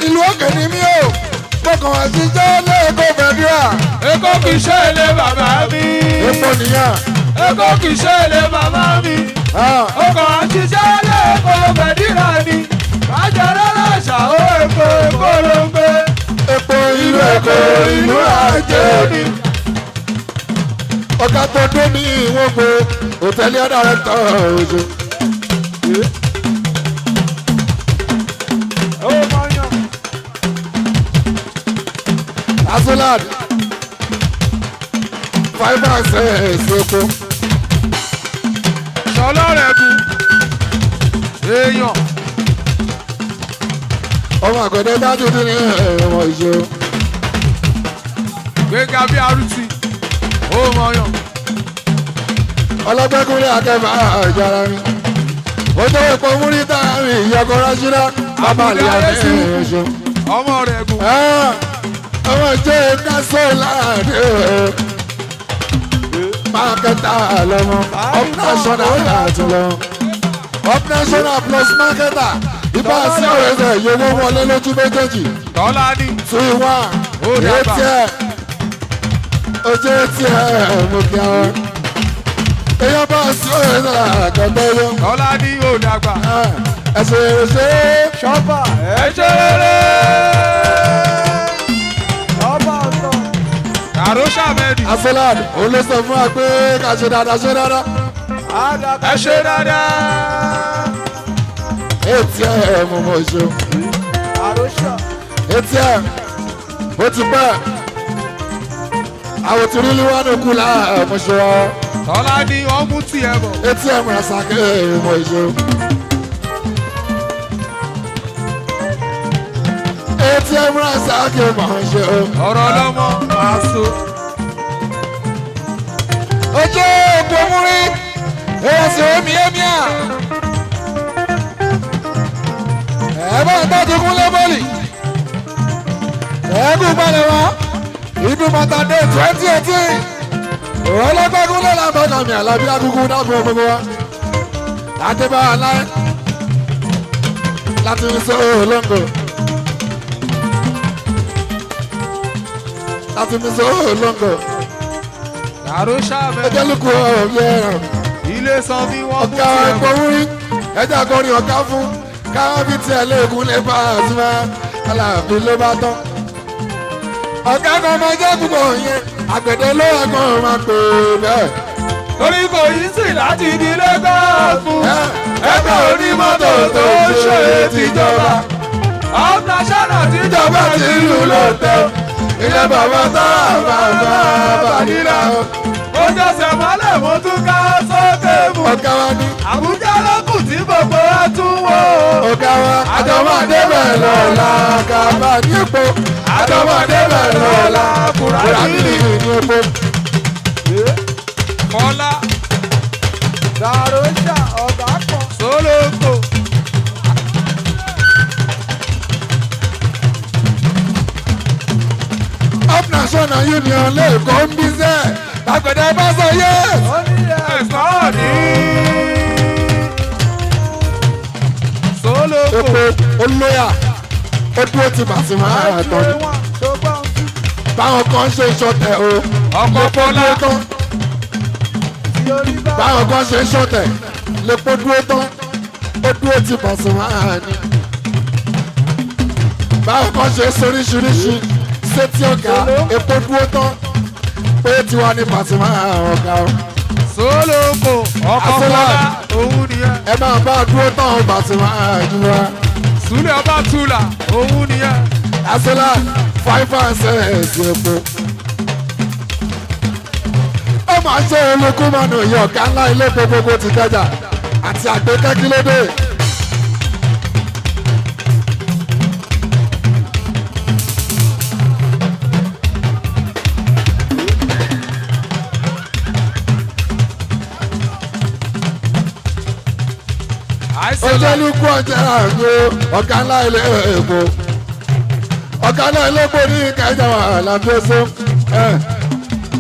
ìlú òkè ni mí o. Mo kàn wá ṣiṣẹ́ lẹ́ẹ̀kọ́ fẹ́dúrà. Èkó kìí ṣe ilé bàbá mi. Epo nìyẹn. Èkó kìí ṣe ilé bàbá mi. Ah. Ọkọ̀ àṣìṣe lẹ́kọ̀ọ́ fẹ̀díra ni. Kájọrọ́ lọ́ṣà ó Èkó Èkó ló ń gbé. Epo ìlú Èkó ìlú ajé ni. Ọ̀gá tó dé ní ìwọ̀n pé hòtẹ́ẹ̀lì ọ̀dàrẹ́tọ̀ oṣù. Ó máa yàn. Asolad 5 and 6 epo. Ṣọlá rẹ̀ kú. Èèyàn. Ọmọ àgbẹ̀dẹ dájú ní ẹ̀wọ̀n ìṣó. Gbéga bí arúti. Ó mọyàn. Ọlọ́gbẹ́kúnlé akẹ́fà ìjọra mi. Ó tó epo múrí táàmì ìyọkọ̀ ránṣúná. Bàbá àlè àmì ẹ̀ṣọ́. Ọmọ rẹ̀ kú. Ọmọ ìjọ Kásólàd mákẹ́tà lọ́mọ up national àti lọ. Up national plus marketer ibà sí ọ̀rẹ́ rẹ̀ yòówó wọlé lójú méjèèjì. Tọ́lá ní. 2-1 Ó dàgbà. ATM ojú ATM mo kí àwọn. Èèyàn bá sí ọ̀rẹ́ rẹ̀ àkọ́tọ́ yó. Tọ́lá ní ó dàgbà. Ẹ̀sìn èrè Ṣọ́bà. Ẹ ṣe rere. Ṣọ́bà ọ̀tọ̀. Àròṣà mẹ́rin. Asolad òun ló sọ fún wa pé ká ṣe dáadáa ṣe dáadáa. Àdàbà. Ẹ ṣe dáadáa. ATM mo ṣe. Àròsà. ATM ó ti pẹ́ àwọn tí rí líwánú kú láàmú ṣe wọ́n. Tọ́lá ní ọmú tiẹ̀ bọ̀. ATM rasake mo ṣe. ATM rasake mo ṣe. Ọ̀rọ̀ lọ́mọ àṣọ. Ojú òpó múrí èèyàn sì èmi èmi à. Ẹ bá ń tọ́jú kúnlé bọ́ọ̀lì. Ẹ̀ẹ́dùn balẹ̀ wá ìdúmọ̀tà dé 2018. Ọlọ́gbẹ́kúnlé làbọ̀dàmì àlàbí akúkú dábò gbogbo wa. Adébáyà láì láti fi sọ olóńgò. Láti fi sọ olóńgò. Àròṣà mẹ́rin. Ẹjẹ́ ló kú ọ̀rọ̀ bí ẹran. Ilé san bí wọ́n mú Ọ̀gá tiẹ̀ ẹ̀kọ́ bọ̀. wúrí ẹjẹ́ akọrin ọ̀gá fún. Káwọn fi tiẹ̀ léegun lè bá àtúmọ̀ aláàfin ló bá tán. Ọ̀gá kan máa jẹ́ púpọ̀ yẹn, àgbẹ̀dẹ ló wà kan máa pè é bẹ́ẹ̀. Torí kò yí sí láti di Lagos fún ẹgbẹ́ onímọ́tò tó ń ṣe tìjọba. Up national Ìjọba tìjọba ti lù lóòótọ́, ilé bàbá tá a bàbá bàdílà. Ó jẹ́sẹ̀ mọ́lẹ̀ mo tún ká sókè mu. Ọ̀gá wa ní Àbújá ló kù tí gbogbo wa tún wò. Ọ̀gá wa àjọmọ̀dé bẹ̀ lọ́la kàbá ní epo. Àjọmọ̀dé bẹ̀ lọ́la kùràdìrì ní epo. Fọlá Dàrósà ọ̀gá kan. Sólókò. Up National Union lẹ́ẹ̀kọ́ ń bí sẹ́. Àgbẹ̀dẹ bá sọ yes. Ó ní ẹ̀ Ẹ̀sán ní. Sólókò. Epo olóyà ó dúró ti Pasuma àtọ̀ ni. wọn tó gbọ́ ń tú Báwọn kan ṣe ṣọ̀tẹ̀ o. Ọkọ̀ Lepo Fọlá. dúró tán. tí orí bá Báwọn kan ṣe ṣọ̀tẹ̀. Lepo dúró tán. Ó dúró ti Pasuma ni. Báwọn kan ṣe soríṣiríṣi sétí ọ̀gá epo dúró tán. Pé tiwa ni Pasuma ọ̀gá o. Sólókò. Ọkọ̀ Àsọlá. Fọlá. Òun nìyẹn. Ẹ máa bá a dúró tán o Pasuma jùlọ. Súlẹ̀ ọba Tula. Òun nìyẹn. Asola 5 and 6 epo. Ó máa ṣe olùkúmọ̀nù ìyá ọ̀gá ńlá ilé gbogbogbò ti kẹjà àti àgbékẹ́ kílódé. Àìsàn. Ojúlùkù ọjà àgbo ọ̀gá ńlá ilé epo. Ọ̀gá ńlá ilé epo ní kẹjà wà lábẹ́sọ.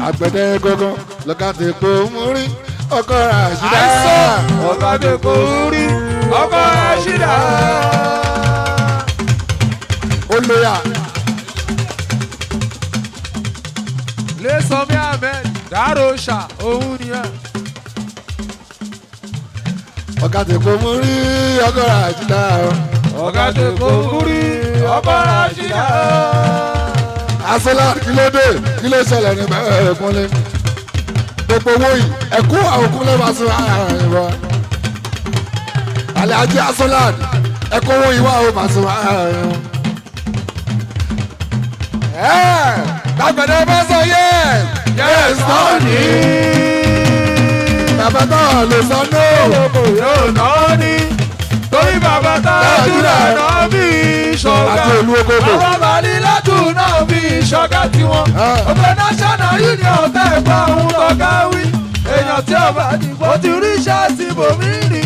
Àgbẹ̀dẹ gógó lọ́gá ti po mú rí ọkọ̀ rà ṣídà. Àìsàn. Ọ̀gá tó kò rí. Ọkọ̀ Rashida. Olóyà Lẹ́sọ̀mí Ahmed. Dàrósà. Òun nìyẹn. Ọ̀gá ti po mú rí ọkọ̀ rà ṣídà. Ọ̀gá tó kò rí. Ọkọ̀ Rashida. Asọ́lá kí ló dé, kí ló ṣẹlẹ̀ ní bẹ́ẹ̀ kúnlé gbogbo owó yìí ẹ̀kú àwọn kúnlé máa sún àárín wa Alhaji Asọ́lá ẹ̀kú owó yìí wà ó máa sún àárín wa. Lágbẹ̀dẹ bá sọ yes yes náà ní bàbá náà lè sọ no. Yóò náà ní. Torí bàbá Tájúdà náà bí ṣọ̀gá. Àti olú ogogo. Àwọn Bàlílátù náà bí ṣọ̀gá tiwọn. Ah. Ọ̀pẹ National Union tẹ̀ gba òun tọ́gá wí. Èèyàn tí ọba ó ti rí iṣẹ́ sí bòmírì.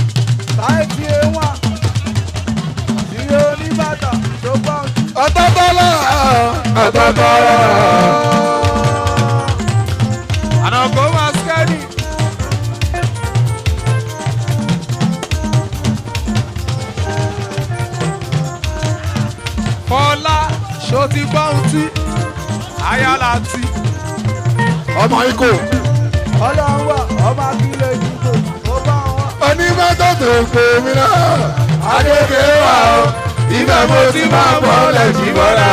táìtì wọn tí orí bàtà tó gbọ́ ń tú. Ọ̀tọ̀tọ̀lá ọ̀tọ̀tọ̀lá. Ànàkó máa skẹ́ni. Fọlá ṣó ti gbọ́ ohun tí Ayálà ti. Ọmọ ikọ̀ Ọlọ́run wà ọmọ akílẹ̀ ìdìbò ó bá wọn. Onímọ́tò tó pè mí náà adéke wà ó ibẹ̀ mo ti máa bọ́ lẹ́jì bọ́lá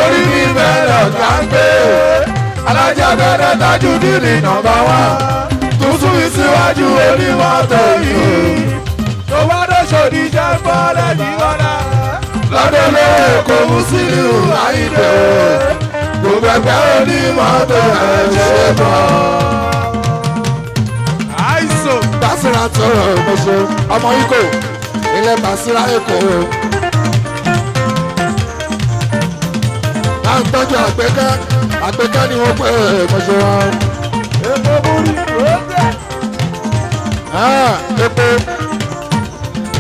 orí mi bẹ̀rẹ̀ ọ̀gá ń gbé alájà bẹ̀rẹ̀ tajú dìrì nọ́mbà wá tuntun mi síwájú onímọ́tò yìí Tó bá dóṣòdì jẹ́ bọ́lẹ̀ jíbọ́lá. Lọ́dọ̀ lóye kò mú sílùú àyíndé gbogbo ẹgbẹ́ onímọ́tò ẹ̀ ṣe bọ́. Àìsàn. Basira tọrọ mọṣọ ọmọ ikọ ilẹ̀ Basira Èkó. À ń tọ́jú àgbẹ̀kẹ́, àgbẹ̀kẹ́ ni wọ́n pè é mọṣọ wọn. Èpo burú ó bẹ̀. Ah, epo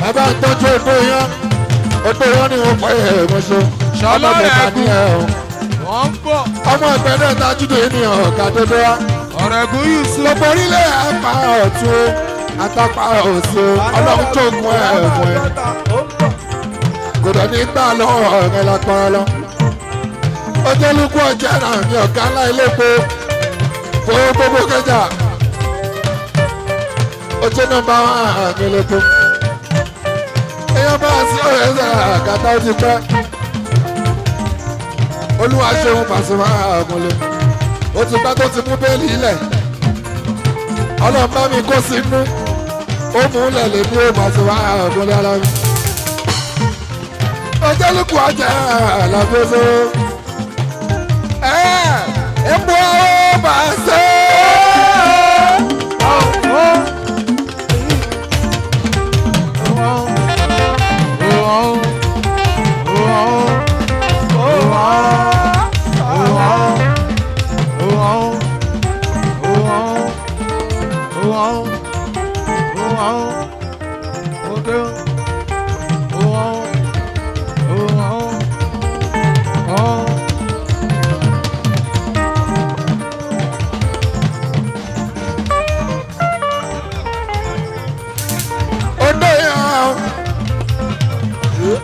bàbá ń tọ́jú epo yẹn, epo yẹn ni wọ́n pè é mọṣọ. Ṣọlá Ọmọ rẹ̀ mẹ́ta kú. ní ẹ̀ o. Wọ́n ń bọ̀. Ọmọ ẹgbẹ́ náà tajúdò ènìyàn ọ̀gá dédé wá. Ọ̀rẹ́gun Yusuf. Gbogbo orílẹ̀ apá ọ̀tún àtàpá òsì ọlọ́run tó gun ẹ̀ fún ẹ. Ó ń bọ̀. Kò dẹ̀ ní gbà lọ́wọ́ ọ̀rẹ́ lápára lọ. Ojúlùkù ọjà náà ní ọ̀gá ńlá ilé epo fún gbogbo kẹjà. Ojú nọ́mbà wà ní ilé epo. Èèyàn bá sí ọ̀rẹ́ àgàtà ó ti pẹ́. Olúwa ṣeun Pasuma àgùnlé. Ó ti pẹ́ tó ti mú bẹ́ẹ̀lì ilẹ̀. Ọlọ́run bá mi kó sínú. Ó mú un lẹ̀ lé ní ó Pasuma àgùnlé ara mi. Ọjọ́ lókun ajá àlàfo. Ẹ ẹ mú ọ bá ṣe.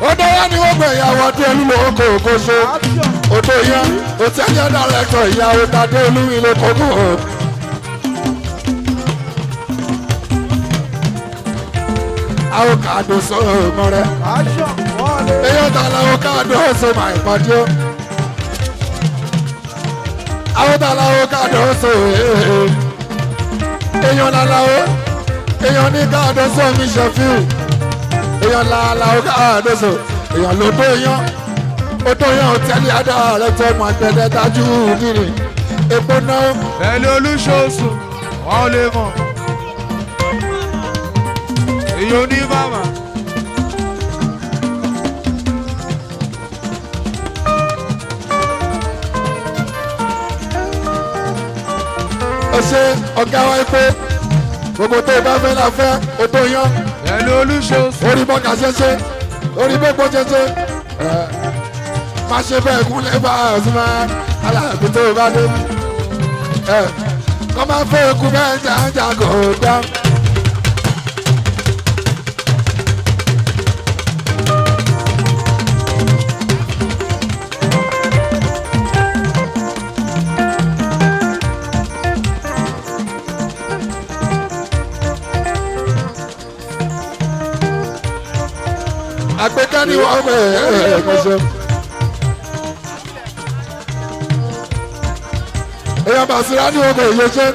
Odò yá ni wọ́n gbé ìyàwó ọdún olúwo oko òkóso. Odò yá òtẹ́lẹ̀ dàrẹ́tọ̀ ìyàwó tàdé olúwìlé kókó. Àwọn kàdó sọ̀rọ̀ mọ́ rẹ̀. Eyín ta làwọn kàdó sọ máa ìpàdé o. Àwọn ta làwọn kàdó sọ èèyàn. Èèyàn làlàó. Èèyàn ní kàdó sọ mi ṣẹ̀fíù. Èèyàn làlàó kàdó sọ. Èèyàn ló tó yán. Ó tó yán òtẹ́lẹ̀ àdá rẹ̀ tọ́ mọ̀ àgbẹ̀dẹ tajú nìrì. Epo náà. Pẹ̀lú olúṣoṣù, wọ́n lè mọ̀. Èyí ò ní màmá. Ó ṣe ọ̀gá wa epo. Gbogbo tó o bá fẹ́ la fẹ́, ó tó yán. Pẹ̀lú olúṣoṣù. Orí bọ́kà ṣẹṣẹ, orí bọ́kọ ṣẹṣẹ. Má ṣe bẹ́ẹ̀ kúnlẹ̀ bá ọ̀sùn máa aláàbí tó o bá dé. Kọ́ máa fẹ́ ikú bẹ́ẹ̀ jàǹjà kò dá. Àgbéká ni wọ́n pè é ẹ̀ẹ́dẹ́gbẹ̀sẹ̀. Èèyàn Bàṣírá ni wọ́n pè é yẹṣẹ́.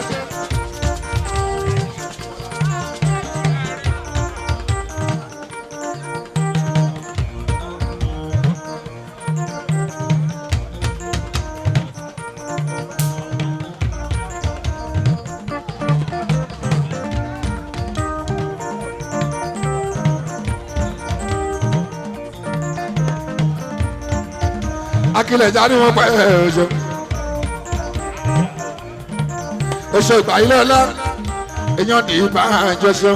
Akilẹ̀ já ni wọ́n pè é ẹ̀ẹ́dẹ́gbẹ̀sẹ̀. Oṣù ìgbà ilé ọlá èèyàn ní ibà àjọṣe.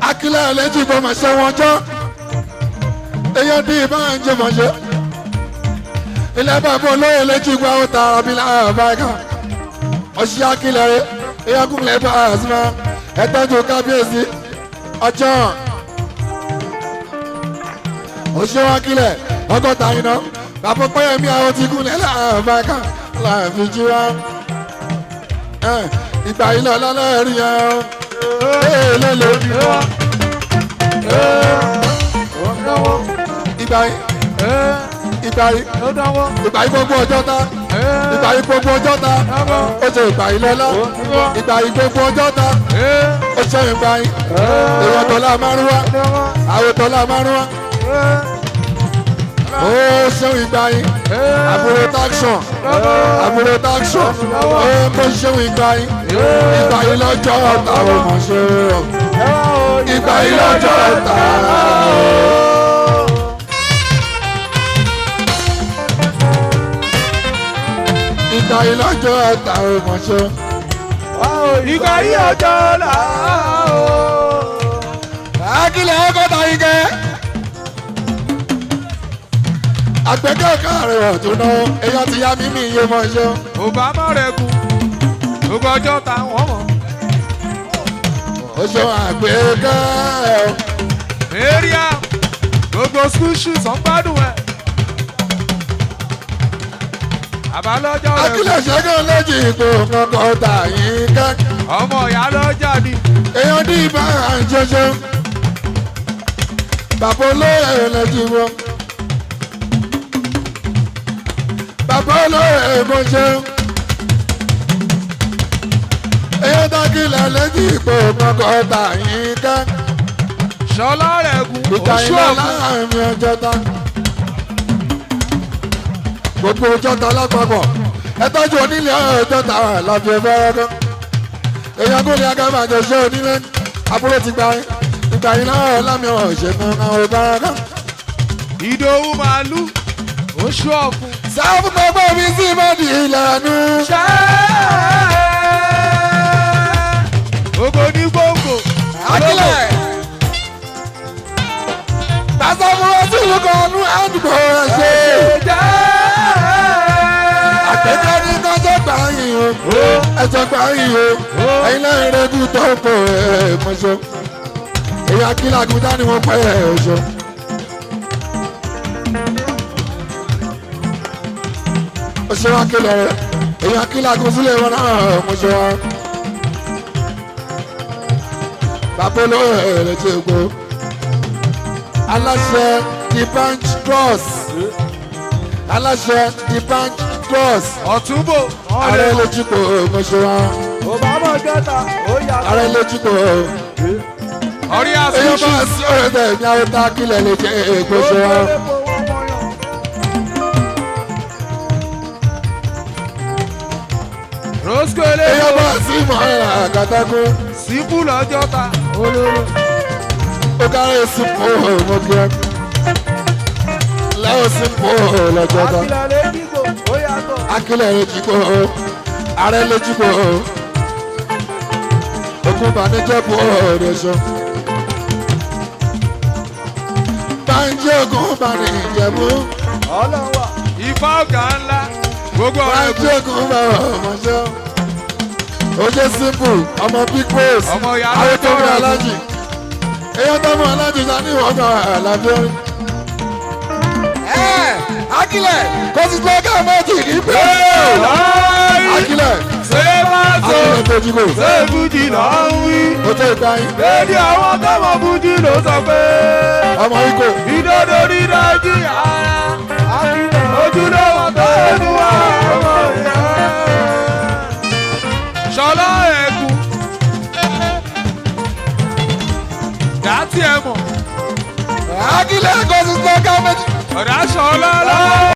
Akilẹ̀ ẹlẹ́jì bọ́ máa ṣe wọn jọ́. Èèyàn ní ibà àjọmọ̀ṣe. Ilé bàbá olóyè ẹlẹ́jì gba ó tara bí láàbá kan. Ọṣì akilẹ̀ rẹ̀ èèyàn kúnlẹ̀ bá àṣìmá. Ẹ tọ́jú kábíyèsí ọjọ́. Oṣù akilẹ̀ ọgọ́ta iná. Bàbá pẹ́yẹmí àwọn ti kúnlẹ̀ láàbá kan láàfin jíra. Ìgbà ilé ọlọ́lá rí ẹ o. Ee lélẹ̀. Ìgbà yìí ìgbà yìí ìgbà yìí gbogbo ọjọ́ ta. Ìgbà yìí gbogbo ọjọ́ ta. Ó ṣe ìgbà yìí lọ́lá. Ìgbà yìí gbogbo ọjọ́ ta. Ó ṣe ìgbà yìí. Èèyàn tọ́lá márúwá. Àwọn tọ́lá márúwá. Ó ṣe ìgbà yìí. Àbúrò táksọ̀n. Àbúrò táksọ̀n. Ó kó ṣe ìgbà yìí. Ìgbà yìí lọ́jọ́ ọ̀tá ò mọ̀ ṣe o. Ìgbà yìí lọ́jọ́ ọ̀tá. Ìgbà yìí lọ́jọ́ ọ̀tá ò mọ̀ ṣe o. Ìgbà yìí ọjọ́ là ó. Akílẹ̀ ọgọ́ta yìí kẹ́. Àgbẹ̀kẹ́ káàrin ọ̀tún náà, èèyàn ti yá mímí iye mọ̀ ṣe o. Obama rẹ̀ kú. Gbogbo ọjọ́ ta wọ́n mọ̀. Ó ṣe àgbẹ̀kẹ́ o. Area gbogbo school shoes ń gbádùn ẹ̀. Àbálọ́jọ́ rẹ̀ kú. Akílẹ̀ ṣẹ́gun lójì ìgò kankan tà yín kẹ́. Ọmọ ìyá lọ́jà ni. Èèyàn ní ìbá àjọṣe. Bàbá olóyè lẹ́jì wọn. Bàbá olóyè mo ṣeun. Èyí dákìlẹ̀ lẹ́jì ìpò mọ́kọ́ta yín ká. Ṣọlá rẹ̀ gùn Ìta oṣù iná ọ̀fun. láàrin ọjọ́ ta. Gbogbo ọjọ́ ta lápapọ̀. Ẹ tọ́jú onílé ọjọ́ ta láti ẹgbẹ́ ọkọ. Èèyàn kò ní agábàjọ ṣé onílé. Àbúrò ti gba yín. Ìgbà yín náà lámì ọ̀ṣẹ̀ fún àwọn ọba ọkọ. Ìdòwú màálù oṣù ọ̀fun. Sáfù gbogbo mi sí mọ́dì ìlànà. Ṣé ògo ní gbòǹgbò. Akílẹ̀. Bàtà fúnra sí ìlú kan ní àdúgbò ẹ̀ ṣe. Àtẹ̀jẹ́ ní kọ́jọ́ gbà yín o. Ẹ̀jẹ̀ gbà yín o. Ẹ̀yin lẹ́yìn rẹ́gù tó pọ̀ ẹ̀ mọ́ṣọ́. Èyí akílẹ̀ àgùntà ni wọ́n pẹ́ ẹ̀ ṣọ́. Oṣù akílẹ̀ rẹ̀. Èyí akílẹ̀ àgùnsílẹ̀ wọn náà mọ́ṣọ́ wa. Bàbá olówó ẹ̀ lè ṣe gbó. Aláṣẹ the bank trust. Aláṣẹ the bank trust. Ọ̀túnbò Ààrẹ lójúkò mọ́ṣọ́ wa. Obama jọta ó yàtọ̀. Ààrẹ lójúkò. Ọ̀rí Èyí àṣìṣe. bá sí ọ̀rẹ́ tẹ̀ ní àwọn tá a kílẹ̀ lè jẹ́ ègbò ṣe wa. Rosco Èyí eléyìí. bá sí mọ̀ọ́rẹ́ àgàtàkùn. Síbù lọ́jọ́ ta. Ó kárẹ̀ sípò mọ́kíá. Lẹ́wọ̀n sípò lọ́jọ́ ta. Akílẹ̀ lẹ́dìgbò ó yàtọ̀. Akílẹ̀ lójúkò. Ààrẹ lójúkò. Ogun bànújẹ́ bò ó ṣe. Báńkì ogun bànújẹ́ bò. Ọlọ́wà Ifá ọ̀gá ńlá. Gbogbo ọ̀rẹ́ Báńkì ogun bànújẹ́. Ó jẹ́ simple ọmọ big boss. Ọmọ ìyá Àwọn tó mú lọ́jọ́ alájì. Èyí tó mú alájì sá ní ìwọ̀n kan àlàáfíà. Ẹ Akílẹ̀ kò sí lọ́gà méjì ní pé. Akílẹ̀ Ṣé máa sọ? Akílẹ̀ tó jí kò. Ṣé Fújì ló ń wí? Ó tó ìgbà yín. Lédi àwọn tọmọ Fújì ló sọ pé. Ọmọ ikọ̀. Ìdodo ní Nàìjíríà. Akílẹ̀ Ojúlówó tó ẹnu wa ọmọ ìyá. Ṣọlá ẹ̀kú. Dàtí ẹ mọ̀. Akílẹ̀ kò sí lọ́gà méjì. Ọ̀dà Ṣọlá lọ́wọ́.